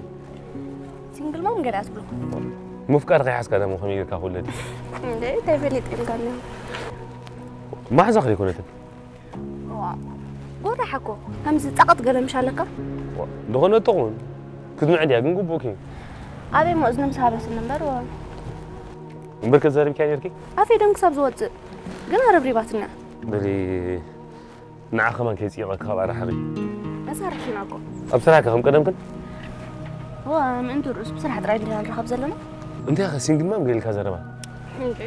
ሲንግል ማም ገለ ኣትብሎ። ምፍቃር ከይሓዝካ ደሞ ከመይ ጌርካ ክውለድ? እንደ እንታይ ፈሊጥ ኢልካ ዲኻ? ማሕዛ ከይኮነትን። ዋ፣ ጎራሕ እኮ ከምዚ ጸቐጥ ገለ ምሽ ኣለካ? ዋ፣ ዝኾነ ጥቕሙን ክትምዕድ እያ፣ ግን ግቡእኪ። ኣበይ እሞ እዝኒ ምስ ሃበትኒ እምበር፣ ዋ። እምበር ከዛሪብኪያ ኔርኪ? ኣፈይ ደም ክሳብ ዝወጽእ፣ ግን ኣረብሪባትና። በሊ፣ ንዓ ከማን ከይጽይቐኪ ካብ ኣራሕቂ። መሳርሕትና እኮ። ኣብ ስራሕኪ ከም ቀደምክን? ዋ፣ ምእንቲ ርእሱ ብስራሕ ጥራይ እንዲና ንራኸብ ዘለና። እንታይ ኸ ሲንግል ማም ገይልካ ዘረባ? እንዴ፣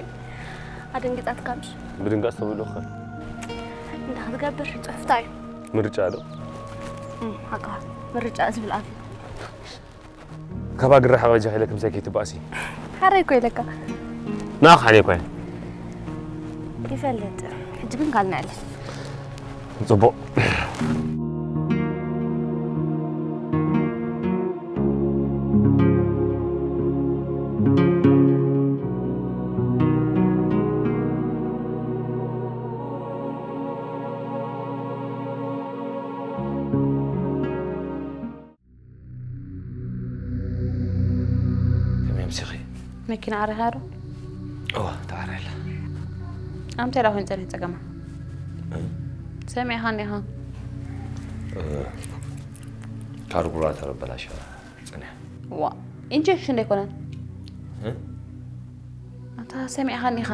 ኣደንጊጻትካ ምሽ? ብድንጋጽ ተብሎ ኸ? እንዳ ክትገብር ጽሑፍታ እዩ። ምርጫ ዶ? እም፣ ሓቃ። ምርጫ ዝብል ኣፍ እዩ። ካብ ኣግሪ ሓበጃ ኢለ ከምሳይ ከይትባእሲ። ሓራይ እኮ ኢለካ። ንኣኽ ሓልየ እኮ እየ። ይፈልጥ። ሕጂ ግን ካልና ኣለ። ጽቡቕ። ከመይ ኣምሲኺ? መኪና ዓሪኻ ዶ? እዋ፣ ተዓርያ ኣላ። ኣምታይ ደኣ ኮይኑ ጸኒሑ ጸገማ? እ? ሰሚዕኻኒ ኢኻ። እ፣ ካርቡራተር ኣበላሽያ ጸኒሓ። ዋ፣ ኢንጀክሽን ዶ ኣይኮነን? እ? ኣታ ሰሚዕኻኒ ኢኻ።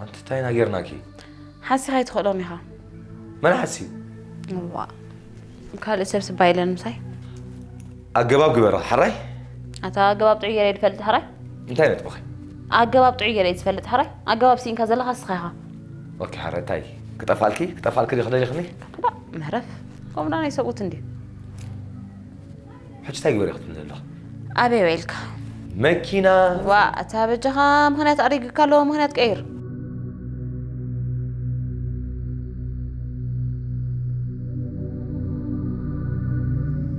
ኣንቲ እንታይ ኢና ጌርናኪ? ሓሲኻ ኣይትኽእሎን ኢኻ። መን ሓሲ? እዋ። ካልእ ሰብ ስባ የለን ምሳይ። ኣገባብ ግበሪ፣ ሓራይ? ኣታ ኣገባብ ጥዑይ ገይረ ዝፈልጥ፣ ሓራይ? እንታይ ነጥብኺ? ኣገባብ ጥዑይ ገይረ ዝፈልጥ፣ ሓራይ? ኣገባብ ስኢንካ ዘለኻ ንስኻ ኢኻ። ኦኬ፣ ሓራይ፣ እንታይ? ክጠፋልኪ? ክጠፋልኪ ዲኺ ደሊኽኒ? ዳ፣ መህረፍ። ከምኡ ዳ ናይ ሰብኡት እንድዩ። ሕጂ እንታይ ግበሪ ክትብልኒ ዘለኺ? ኣበይ ውዒልካ? መኪና። ዋ፣ ኣታ በጃኻ ምኽንያት ኣሪግካ ኣለዎ፣ ምኽንያት ቀይር።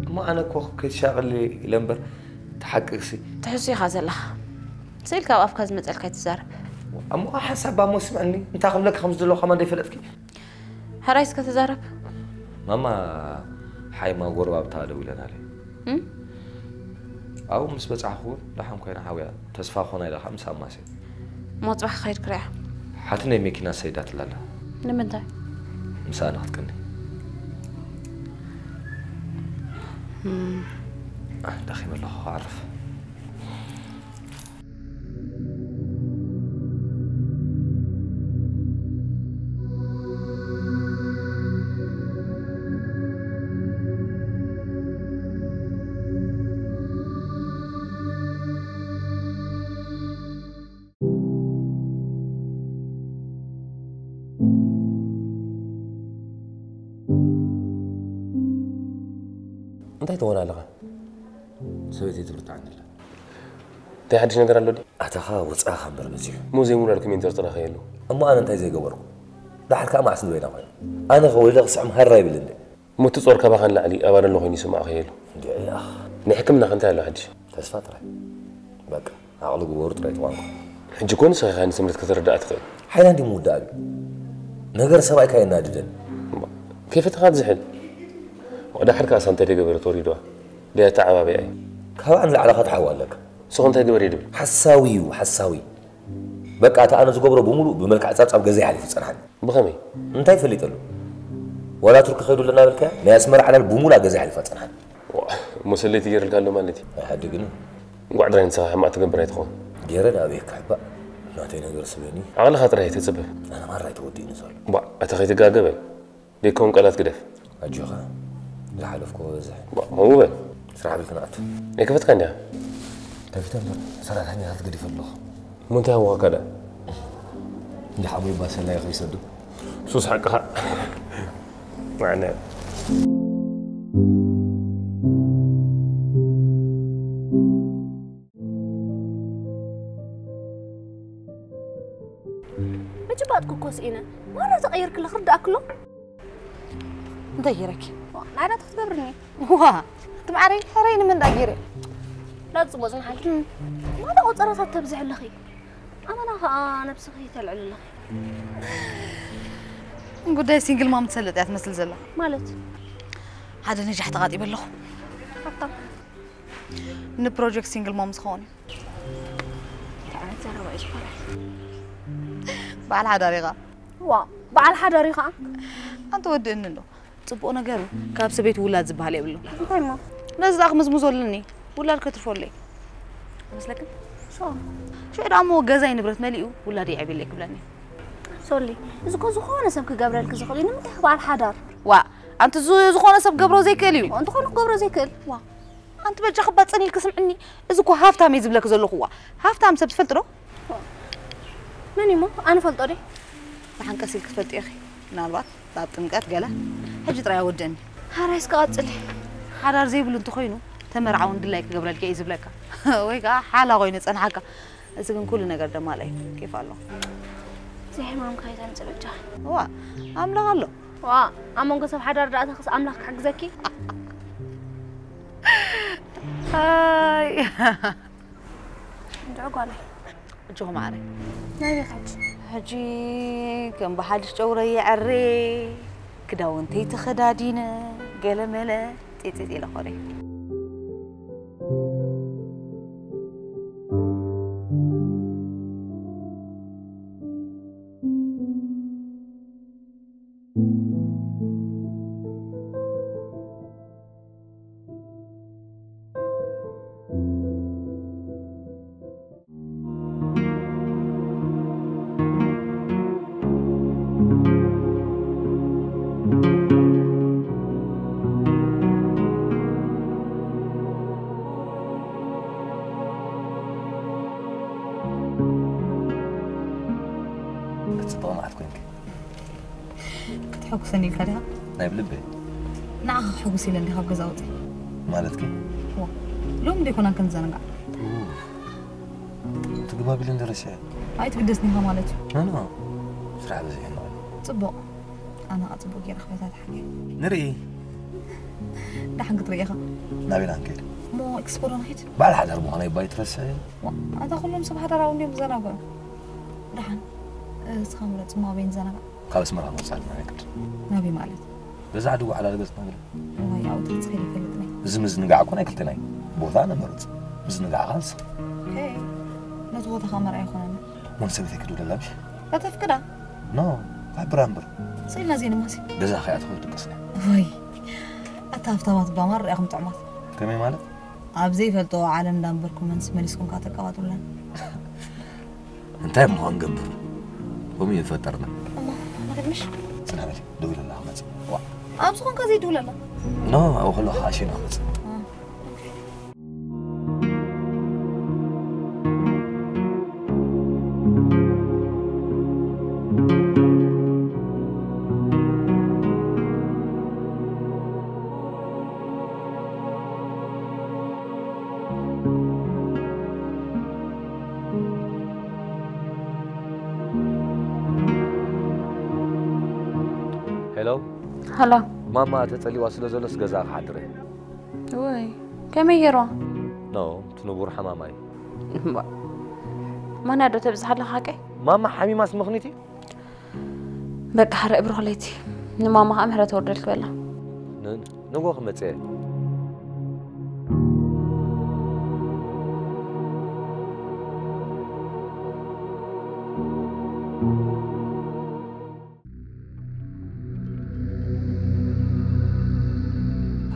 እሞ ኣነ እኮ ከይትሻቐሊ ኢለ እምበር፣ እቲ ሓቂ ክሲ። ትሕሱ ኢኻ ዘለኻ። ስኢልካ ኣብ ኣፍካ ዝመጸልካ ኣይትዛረብ። እሞ ሓሳብ እሞ ስምዕኒ፣ እንታይ ክብለኪ ከም ዝደለኹ ከማን ደይፈለጥኪ? ሕራይ እስከ ተዛረብ። ማማ ሓይማ ጎረባብታ ደዊለናለይ። እም? ኣብኡ ምስ በጻሕኹ እውን ደሓን ኮይና ሓውያ፣ ተስፋ ክኾና ኢለ ከዓ ምስ ኣማሴ። እሞ ጽባሕ ክኸይድ ክሪኣ። ሓትነይ መኪና ሰይዳትላ ኣላ። ንምንታይ? ምሳኣ ንክትቅኒ። እም። ኣነ ደኺመ ኣለኹ፣ ክዓርፍ። እንታይ ትኾን ኣለኻ? ሰበይተይ ትብርትዓኒ ኣላ። እንታይ ሓድሽ ነገር ኣሎ ድዩ? ኣታኻ ወጻእኻ እምበር በዚሑ። እሞ ዘይምውላድ ኮሜንተር ጥራኸ የሉ። እሞ ኣነ እንታይ ዘይገበርኩ? ደሓር ከኣ መዓስ ንበይና ኮይኑ? ኣነ ኸ ወሊደ ክስዕም ሃራ ይብል እንደ። እሞ እቲ ጾር ካባኻ ንላዕሊ ኣባል ኣሎ ኮይኑ ይስማዕኸ የሉ። እንድዒ ኣኽ። ናይ ሕክምናኸ እንታይ ኣሎ ሓድሽ? ተስፋ ጥራይ። በቃ፣ ዓቕሊ ግበሩ ጥራይ ትዋንኩ። ሕጂ እኮ ንስኻ ኢኻ ንስምረት ከተረድኣ ትኽእል። ሓይላ እንዲ ምውዳእ ኣብዩ። ነገር ሰብኣይካ የናድደን። እሞ፣ ከይፈተኻ ትዝሕል። ወደ ሓድካ ኣሳ እንታይ ደገበረት ወሪድዋ? ደይ ኣተዓባቢኣ እዩ። ካብኣ ንላዕሊ ኸትሓዊ ኣለካ። ንስኹም እንታይ ግበር እዩ ድብል? ሓሳዊ እዩ፣ ሓሳዊ። በቃ፣ እቲ ኣነ ዝገብሮ ብምሉእ ብመልክዕ ጻብጻብ ገዛይ ሓሊፉ ጸንሓኒ። ብኸመይ? እንታይ ፈሊጠሉ? ዋላ ቱርኪ ከይዱ ኣለና በልካያ? ናይ ኣስመራ ዕላል ብምሉእ ኣብ ገዛይ ሓሊፋ ጸንሓኒ። ዋ፣ እሞ ሰለይቲ ገይርልካ ኣሎ ማለት እዩ። ኣይሓድግን። እንቋዕ ጥራይ ንስኻ ሕማቕ ትገብር ኣይትኸውን። ገይረ ደኣ ኣበይ ክሕባእ? ናተይ ነገር ስበኒ። ዓቕልኻ ጥራይ ኣይተጽብብ። ኣነ ማራ ኣይተወዲእኒ ዘሎ። ባ፣ ኣታ ከይትጋገ በል። ደይከውን ቃላት ግደፍ። ኣጆኻ፣ ዝሓለፍኩዎ በዝሕ። ባ፣ ከምኡ በል። ስራሕ ብል ክንኣቱ። ኣይከፈትካ እንዲያ? ከፊተ እምበር፣ ሰራሕተኛታት ገዲፈ ኣለኹ። እሞ እንታይ ሃወኻካ ደኣ? እንዳ ሓሙይ ባሰላይ ከይሰዱ። ሱስ ሓቅኻ። ማዕነ። ምጭባጥኩ እኮ ስኢነ። ማራ ተቐይርክለ ክርዳእክሎ። እንታይ ገይረኪ? ዋ፣ ናይ ዳታ ክትገብርኒ። ዋ፣ እቲ ማዕረይ ሕረይ ንመን ዳ ገይረ? ዳት ጽቡቕ ዝመሓልኪ። ማራ ቆጸራታት ተብዝሒ ኣለኺ። ኣመና ኸኣ ነብስኺ ተልዕሊ ኣለኺ። ጉዳይ ሲንግል ማም ትሰልጥ እያ ትመስል ዘላ። ማለት? ሓደ ነጃሕ ተቓጢበ ኣለኹ። ሃብታም። ንፕሮጀክት ሲንግል ማም ዝኸውን እዩ። እንታይ ዓይነት ዘረባ እዩ ዝኾነ? በዓል ሓዳር ኢኻ። ዋ፣ በዓል ሓዳር ኢኻ? ኣንተ ወድእኒ ኣሎ። ጽቡቕ ነገሩ ካብ ሰበይቲ ውላድ ዝበሃል የብሉ። እንታይ እሞ? ነዚ ደኣ ክምዝምዞ ኣለኒ። ውላድ ከትርፎለይ። መስለክን? ሶ? ሽዑ ደኣ እሞ ገዛይ ንብረት መሊኡ ውላድ የዕብየለይ ክብለኒ። ሶሊ፣ እዚ እኮ ዝኾነ ሰብ ክገብረልክ ዝኽእል እዩ። ንምንታይ ኢኻ በዓል ሓዳር? ዋ፣ ኣንቲ ዝ-፣ ዝኾነ ሰብ ክገብሮ ዘይክእል እዩ። እንተኾነ ክገብሮ ዘይክእል? ዋ። ኣንቲ በጃኺ ባጽን ኢልኪ ስምዕኒ። እዚ እኮ ሃፍታም እየ ዝብለኪ ዘለኹ። ዋ፣ ሃፍታም ሰብ ትፈልጢ ዶ? መን እሞ? ኣነ ፈልጦ ድየ? ብሓንቀስ ኢልኪ ትፈልጢ ኢኺ። ምናልባት ኣብ ጥምቀት ገለ። ሕጂ ጥራይ ኣወድእኒ። ሓራይ እስከ ቀጽሊ። ሓዳር ዘይብሉ እንተኾይኑ መርዓ እውን ድላይ ክገብረልኪ እየ ዝብለካ። ወይ ከዓ ሓላ ኮይኑ ጸንሓካ። እዚ ግን ኩሉ ነገር ደማልኣ እዩ። ኬፍ ኣሎ። እዚ ሕማምካ ይተምጽእ በጃ። እዋ፣ ኣምላኽ ኣሎ። ዋ፣ ኣብ መንጎ ሰብ ሓዳር ደኣ ተኽስ ኣምላኽ ክሕግዘኪ። ኣይ። እንድዒ ጓለይ። እጆኹ ማዕረ። ናይ ቤት ሕጂ። ሕጂ ከም ብሓድሽ ጨውረ የዐሬ፣ ክዳውንተይ ተኸዳዲነ፣ ገለመለ፣ ጢጢጢ ኢለ ኾነ። ክትጽብቕ መዓት ኮንኪ። ክትሕጉሰኒ ኢልካ ዲኻ? ናይ ብልበይ። ንዓኻ ክሕጉስ ኢለ እንዲኻ ኣብ ገዛ ወጺ። ማለትኪ? ዋ፣ ሎሚ ዶ ኣይኮናን ክንዘናጋዕ? ኡፍ፣ ትግባቢለ እንደ ረሲዐ። ኣይትግደስኒ ኢኻ ማለት እዩ። ኖ፣ ኖ። ስራሕ በዚሑ ኣሎ። ጽቡቕ። ኣነ ኸኣ ጽቡቕ ገይረ ክፈታትሓካ እየ። ንርኢ። ደሓን ክትርኢ ኢኻ። ናበይ ኢና ክንከይድ? እሞ ኤክስፖ ዶ ንኸይድ? በዓል ሓዳር ምዃነይ እባ ኣይትረስዒ። ዋ፣ ኣታ ኩሎም ሰብ ሓዳር ኣብኡ እንድዮም ዝዘናግዑ። ደሓን፣ እስኻ ምረጽ፣ እሞ ኣበይ ንዘናጋዕ? ካብ ኣስመራ ንወጽእ ኣለና፣ ናይ ግድን። ናበይ ማለት? ገዛ ዓዲ ጓሓላ ገጽ መግለ። እዋይ፣ ኣብኡ ትርጽ ከይደ ይፈልጥ ናይ። እዚ ምዝንጋዕ እኮ ናይ ክልተና እዩ። ቦታ ንመርጽ። ምዝንጋዕ ኻልስ። ኦኬ። ነቲ ቦታ ኸኣ መርኣይ ይኾነና። እሞ ንሰበይተይ ክድውለላ ምሽ? ከተፍቅዳ? ኖ፣ ክሕብራ እምበር። ስኢልና ዘይንማሲ። ገዛ ከይኣተኹ ድቅስና። ወይ። ኣታ ሃብታማት እባ ማር ርኣኹም ጥዑማት። ከመይ ማለት? ኣብ ዘይፈልጥዎ ዓለም እንዳንበርኩም መንስ መሊስኩም ከኣ ተቀባጥሩለን። እንታይ እሞ ክንገብር? ከምኡ እዩ ዝፈጠርና። እሞ፣ ንኽድ ምሽ? ጽናሕ በሊ፣ ደዊለላ ክመጽእ። ዋ። ኣብዚ ኾንካ ዘይድውለላ? ኖ፣ ኣብኡ ከለኹ ኣሽና ክመጽእ። አ፣ ኦኬ። ሄሎ። ሃሎ። ማማ ተጸሊዋ ስለ ዘሎስ ገዛ ክሓድረ። ወይ፣ ከመይ ገይርዋ? ኖ፣ እቲ ንቡር ሓማማ እዩ። እምባ። ማና ዶ ተብዝሓ ኣለኻ ሓቀይ? ማማ ሓሚማስ ምኽኒት እዩ? በቃ፣ ሕረ እብርኹ ለይቲ። ንማማ ኸዓ ምሕረት ወርደልኪ በላ። ን-፣ ንጎ ክመጽእ እየ።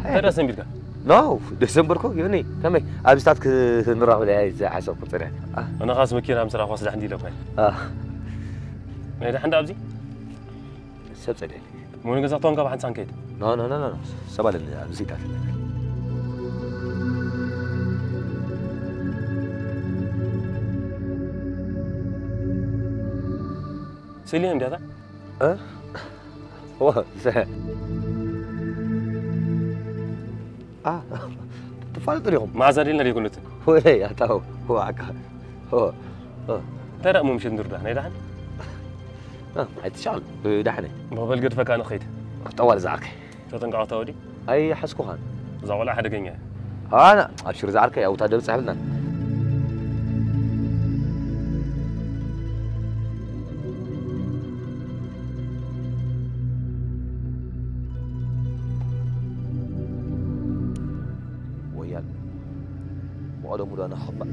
እንታይ ደስ እንቢልካ? ኖ፣ ደስ ዘንበልኩ፣ ዮኒ፣ ከመይ? ኣብዚታት ክንራኸብ እየ ዝሓሰብኩ ጽንሕ። አ። ኣነ ኻስ መኪና ምስ ረኣኹ ስራሕ እንዲ ኢለኳ። አ። ናይ ደሓን ደኣ ኣብዚ? ሰብ ጸልየኒ። እሞ ንገዛ ትኾንካ ብሓንሳብ ንከይድ። ኖ፣ ኖ፣ ኖ፣ ኖ፣ ኖ። ሰብ ኣለኒ፣ ኣብዚ ኢታት። ስኢልያ እንድያ እታ? እ? ዋ፣ ሰ-፣ አ፣ ትፋለጡ ዲኹም? መኣዛ ዲልና ዲኹም ነቲ? ወለይ፣ ኣታው፣ ዋዕካ። ሆ፣ ሆ። እንታይ ደኣ እሞ ምሸት ንርዳእ፣ ናይ ደሓን? እ፣ ኣይትሻል፣ ብዳሕነ። እሞ በል ገድፈካ ንኸይድ። ጠዋል ዝዓርከይ። ተጠንቀቕ ኣታ ወዲ። ኣይሓዝኩኻን። እዛ ቆልዓ ሓደገኛ እያ። ኣነ፣ ኣብሽር ዝዓርከይ፣ ኣብታ ደብጽሕ ብልና። ወያል ብቐደሙ ዶ ኣነ ክኽባእ?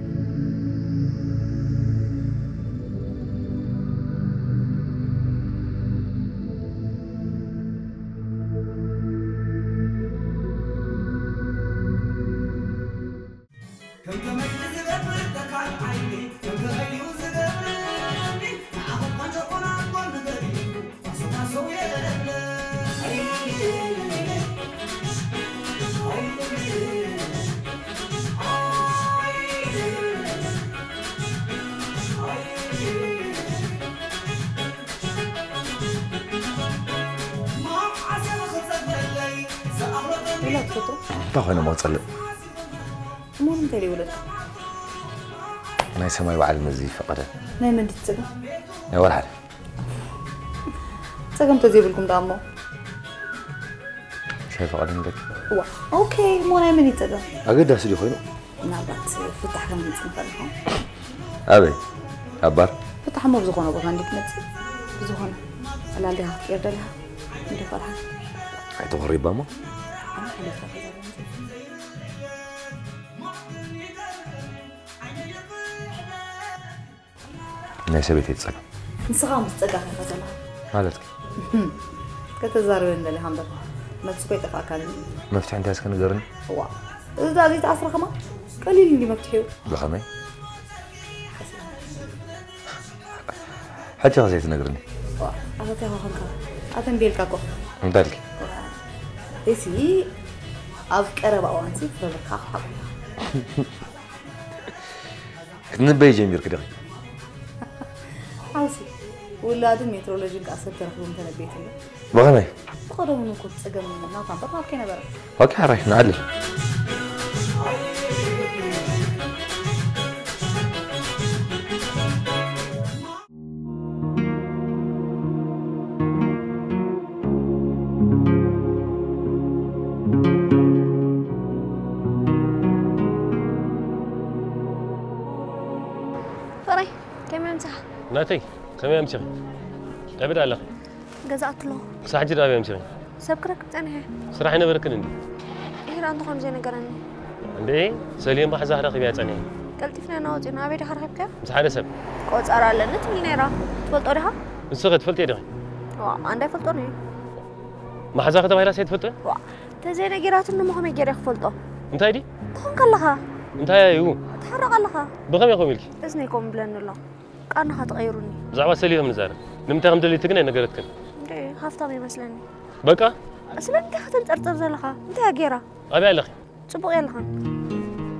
ከም ተመይኒ ዝገብር ተካል ዓይኒ፣ ከም ተኸይኑ ዝገብረኒ፣ ንዓኹም ቆንጆ ኮና እኮ ንገሪ፣ ፋሶ ፋሶ የለለ። እንታይ ኮይነ መቕጸሊ? እሞ ንምንታይ ዘይወለድካ? ናይ ሰማይ በዓል መዚ ይፈቐደ። ናይ መን ድዩ ጸገም? ናይ ወላ ሓደ። ጸገም ተዘይብልኩም ደኣ እሞ። ሻይ ፈቐደ ንደቂ። ዋ፣ ኦኬ፣ እሞ ናይ መን እዩ ጸገም? ኣገዳሲ ድዩ ኮይኑ? ምናልባት ፍታሕ ከነምጽእ ንኽእል ኢኹም። ኣበይ? ኣብ ባር? ፍታሕ እሞ ብዝኾነ ቦታ እንዲ ትመጽእ። ብዝኾነ ዕላል ዲኻ ክትቅየር ደሊኻ? እንዲ ፈርሓ። ኣይተኾሪባ እሞ? ኣነ ሓሊፍካ ከይዛረብ። ናይ ሰበይተይ ጸገም። ንስኻ ምስ ጸጋኻ ኢኻ ዘለኻ። ማለት? ከተዛርበ እንደሊኻ እምበር። መልሲ እኮ ይጠፍኣካ። መፍትሒ እንታይ እስከ ንገርኒ? ዋ፣ እዚ ዳ ዘይተኣስረ ከማን ቀሊል እንዲ መፍትሒኡ። ብኸመይ? ሕጂ ኸ ዘይትነግርኒ? ዋ፣ ኣታቲኻ ኾንካ። ኣተንቢልካ እኮ። እንታይ ኢልኪ? እዚ ኣብ ቀረባ እዋንሲ ፍረ ምርካብ ሓቁ። ክትንበይ ጀሚርክ ዲኺ? ሓውሲ፣ ውላድን ሜትሮሎጂን ከኣ ሰብ ተረኺቦም ተነብየትሉ። ብኸመይ? ብቐደሙ እኮ ጸገም ናታ እምበር ናትካ ኣይነበረን። ኦኬ፣ ሓራይ፣ ንዓልል። ፍቕረይ፣ ከመይ ኣምሲኻ? ናተይ፣ ከመይ ኣምሲኺ? ኣበይ ኣለኺ? ገዛ ኣትሎ። ክሳዕ ሕጂ ደኣ ኣበይ ኣምሲኺ? ሰብ ክረክብ ጸኒሐ። ስራሕ ኣይነበረክን እንዲ? ኢህራ እንተኾኑ ዘይነገረኒ። እንዴ፣ ሰልየን ማሕዛ ክረኽብ እያ ጸኒሐ። ቀልጢፍና ኢና ወጺና። ኣበይ ዲኻ ረኺብካ? ምስ ሓደ ሰብ። ቆጸራ ኣለኒ ትብል ነይራ። ትፈልጦ ዲኻ? ንስኺ ትፈልጥዮ ዲኺ? ዋ፣ ኣንዳ ኣይፈልጦን እዩ። ማሕዛኺ ተባሂላስ ኣይትፈልጥን? ዋ፣ ተዘይነጊራትኒ እሞ ከመይ ገይረ ክፈልጦ? እንታይ ድዩ? ትኾን ከለኻ? እንታይ እዩ? ትሓርቕ ኣለኻ። ብኸመይ ከምኡ ኢልኪ? እዝነይ ከምኡ ይብለኒ ኣሎ። ቃናኻ ተቐይሩኒ። ብዛዕባ ሰልዩ ከም ንዛረብ። ንምንታይ ከም ደልዩ ትግን ኣይነገረትክን። እንዴ፣ ሃፍታም ይመስለኒ። በቃ? ስለምንታይ ከተንጸርጽር ዘለኻ? እንታይ እያ ገይራ? ኣበይ ኣለኺ? ጽቡቕ የለኻን።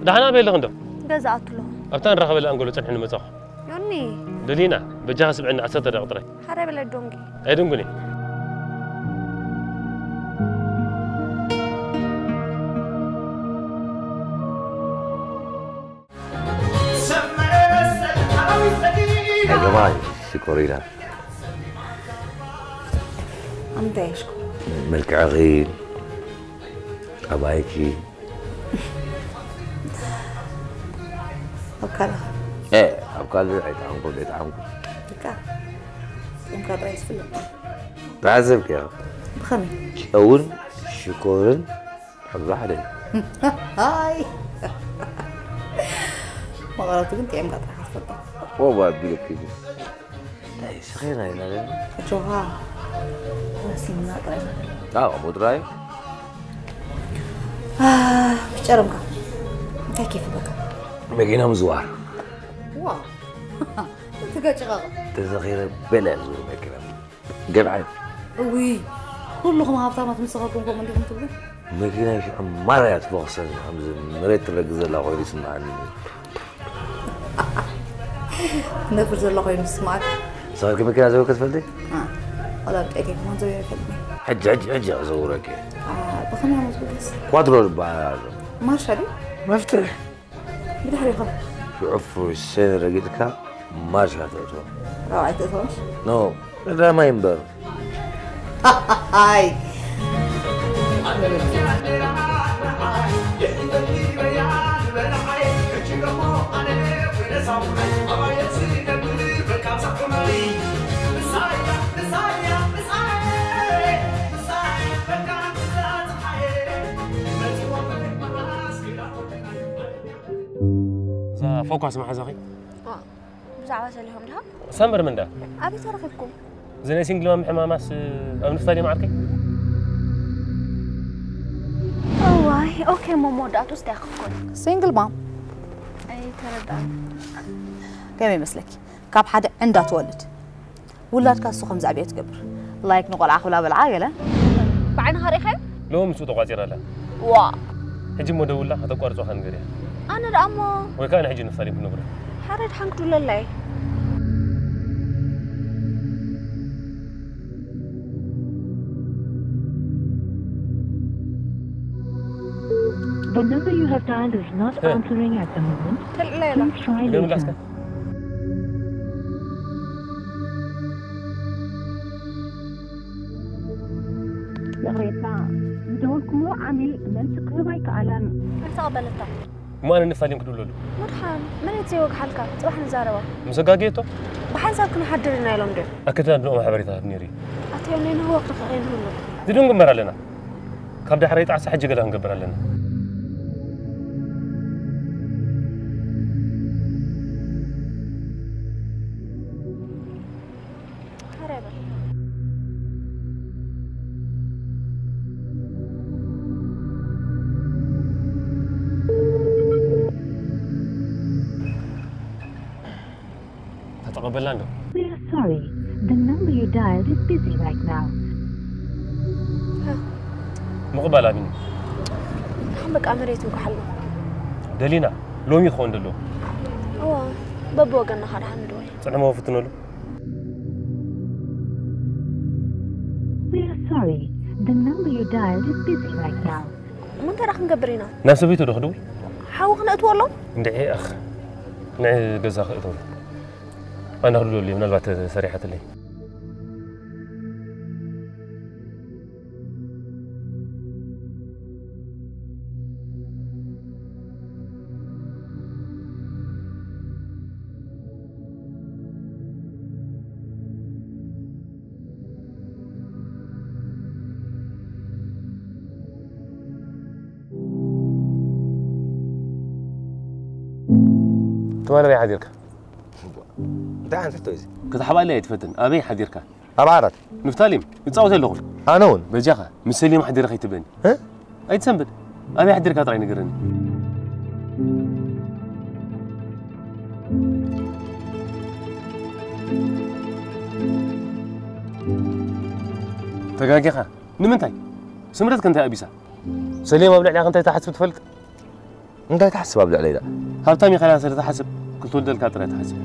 ደሓን ኣበይ ኣለኺ እንዶ? ገዛ ኣትሎ። ኣብታ ንራኸበላ ኣንጎሎ ጸኒሑ ንመጻኹ። ዮኒ። ደሊና፣ በጃኻ ስምዕኒ ዓሰርተ ደቂቕ ጥራይ። ሓደ በለ ዶንጊ። ኣይድንጉኒ። ኣይገባይ፣ ሽኮሪና። ኣንታይ ሽኮ? መልክዕኺ፣ ጠባይኪ። ኣብ ካልኻ? ኤ፣ ኣብ ካልእ ኣይጠዓምኩ፣ ኣይጠዓምኩ። በቃ፣ ጥቕምካ ጥራይ ዝፍለጥ። ተዓዘብኪ ኢኻ። ብኸመይ? ጨውን ሽኮርን ሕብሩ ሓደ እዩ። ሃይ! መቐረቱ ግን ጥዕምካ ጥራይ ክትፈልጦ። ኦባ ኣቢለኪ ግን። ኣይ፣ ስኺና ኢና ዘለና። ኣጆኻ፣ ረሲንና ጥራይ ንበል። ኣዎ፣ ብጥራይ። አ፣ ብጨረምካ። እንታይ ኬፍ በቃ? መኪና ምዝዋር። ዋ! እቲ ገጭኻ። ተዘኺረ በለ ዝውር መኪና። ገርዓይ። እውይ፣ ኩልኹም ሃብታማት ምስ ሰኸርኩም ከምኡ እንዲኹም ትብሉ? መኪና ሽዑ ማራ እያ ትፈኽሰኒ፣ ከምዚ መሬት ትረግጽ ዘላ ኮይኑ ይስምዓኒ። ትነፍር ዘሎ ኮይኑ ዝስምዓካ? ሰኸርኪ መኪና ዘውርኪ ትፈልጢ? አ፣ ዋላ ብቀይተይ ከማን ዘውረ ይፈልጥ። ሕጂ፣ ሕጂ፣ ሕጂ ክዘውረኪ። አ፣ ብኸመይ ዓመት ውደስ? ኳትሮ ዝበሃል ኣሎ። ማርሻ ድዩ? መፍትሕ። ብድሕሪኻ። ሽዑ ፍሩሴን ረጊጽካ ማርሻ ተእትዎ። ራብዓይ ተእትዎሽ? ኖ፣ ቀዳማይ እምበር። ሃይ! እዛ ፎኳስ መሓዛኺ? ዋ፣ ብዛዕባ ሰሊሆም ድኻ? ሳምበር ምንዳ? ኣበይ ተረኺብኩም? እዚ ናይ ሲንግል ማም ሕማማስ ኣብ ንፍታል እዩ መዓርከይ? እዋይ፣ ኦኬ፣ እሞ መወዳእቱስ እንታይ ክትኮን? ሲንግል ማም። ኣይተረዳእን። ከመይ ይመስለኪ? ካብ ሓደ ዕንዳ ትወልድ። ውላድካ እሱ ከም ዘዕብዮ ትገብር። ላይክ ንቆልዓ ክብላ በልዓ ገለ። ብዓይንኻ ርኢኻዮ? ሎሚ ምስኡ ተቋጺራ ኣላ። ዋ። ሕጂ እሞ ደውላ ከተቋርጾ ከ ንገርያ። ኣነ ደኣ እሞ። ወይ ከኣ ንሕጂ ንፋሊም ክነግሮ። ሓደ ድሓን ክድውለለይ። The number you have dialed is not answering at the moment. Please try later. ይቕሬታ፣ ዝደወልኩምዎ ዓሚል መልሲ ክህብ ኣይከኣለን። ኣይተቐበለታ። እሞ ኣነ ንፋሊም ክድውለሉ። መድሓን፣ መሬት ዘይወግሓልካ፣ ጽባሕ ንዛረባ። ምስ ኣጋግየቶ? ብሓንሳብ ክንሓድር ኢና ኢሎም ድዮም? ኣከዳድንኦም ሓበሬታ ነይሩ እዩ። ኣትዮም ነይንህቦ ክንኽእል ንህሉ። ዝድንጉ እምበር ኣለና። ካብ ዳሕራይ ጣዕሳ ሕጂ ገለ ክንገብር ኣለና። ተተቐበልና እንዶ? We are sorry. The number you dialed is busy right now. ምቕባል ኣቢኒ። ደሓን በቃ መሬት ይውግሓሉ። ደሊና፣ ሎሚ ክኸውን ደሎ። እዋ፣ በብወገንና ኸዓ ደሓን ንድወል። ጽዕሞ ፍትነሉ። We are sorry. The number you dialed is busy right now. እሞ እንታይ ደኣ ክንገብር ኢና? ናብ ሰበይቱ ዶ ክድውል? ሓዊ ክነእትወሎም? እንድዒ ኣኽ፣ ንዒ ገዛ ክእትወሉ። ኣነ ክድውለሉ እየ፣ ምናልባት ሰሪሓትለይ። ትማል ኣበይ ሓዲርካ? እንታይ ዓይነት ሕቶ እዩ እዚ? ክትሓባለይ ኣይትፈትን። ኣበይ ሓዲርካ? ኣብ ዓራት። ንፍታሊም፣ እጻወት ኣለኹ። ኣነ እውን። በጃኻ፣ ምስ ሰሊም ሓዲረ ከይትብለኒ። እ? ኣይትሰንብድ። ኣበይ ሓዲርካ ጥራይ ንገረኒ። ተጋጊኻ። ንምንታይ? ስምረት ከ እንታይ ኣቢሳ? ሰሊም ኣብ ልዕሊኻ እንታይ ትሓስብ ትፈልጥ? እንታይ ትሓስብ ኣብ ልዕለይ ደኣ? ሃብታም ኢኻ ኢላ ስለ ትሓስብ፣ ክትወደልካ ጥራይ ትሓስብ።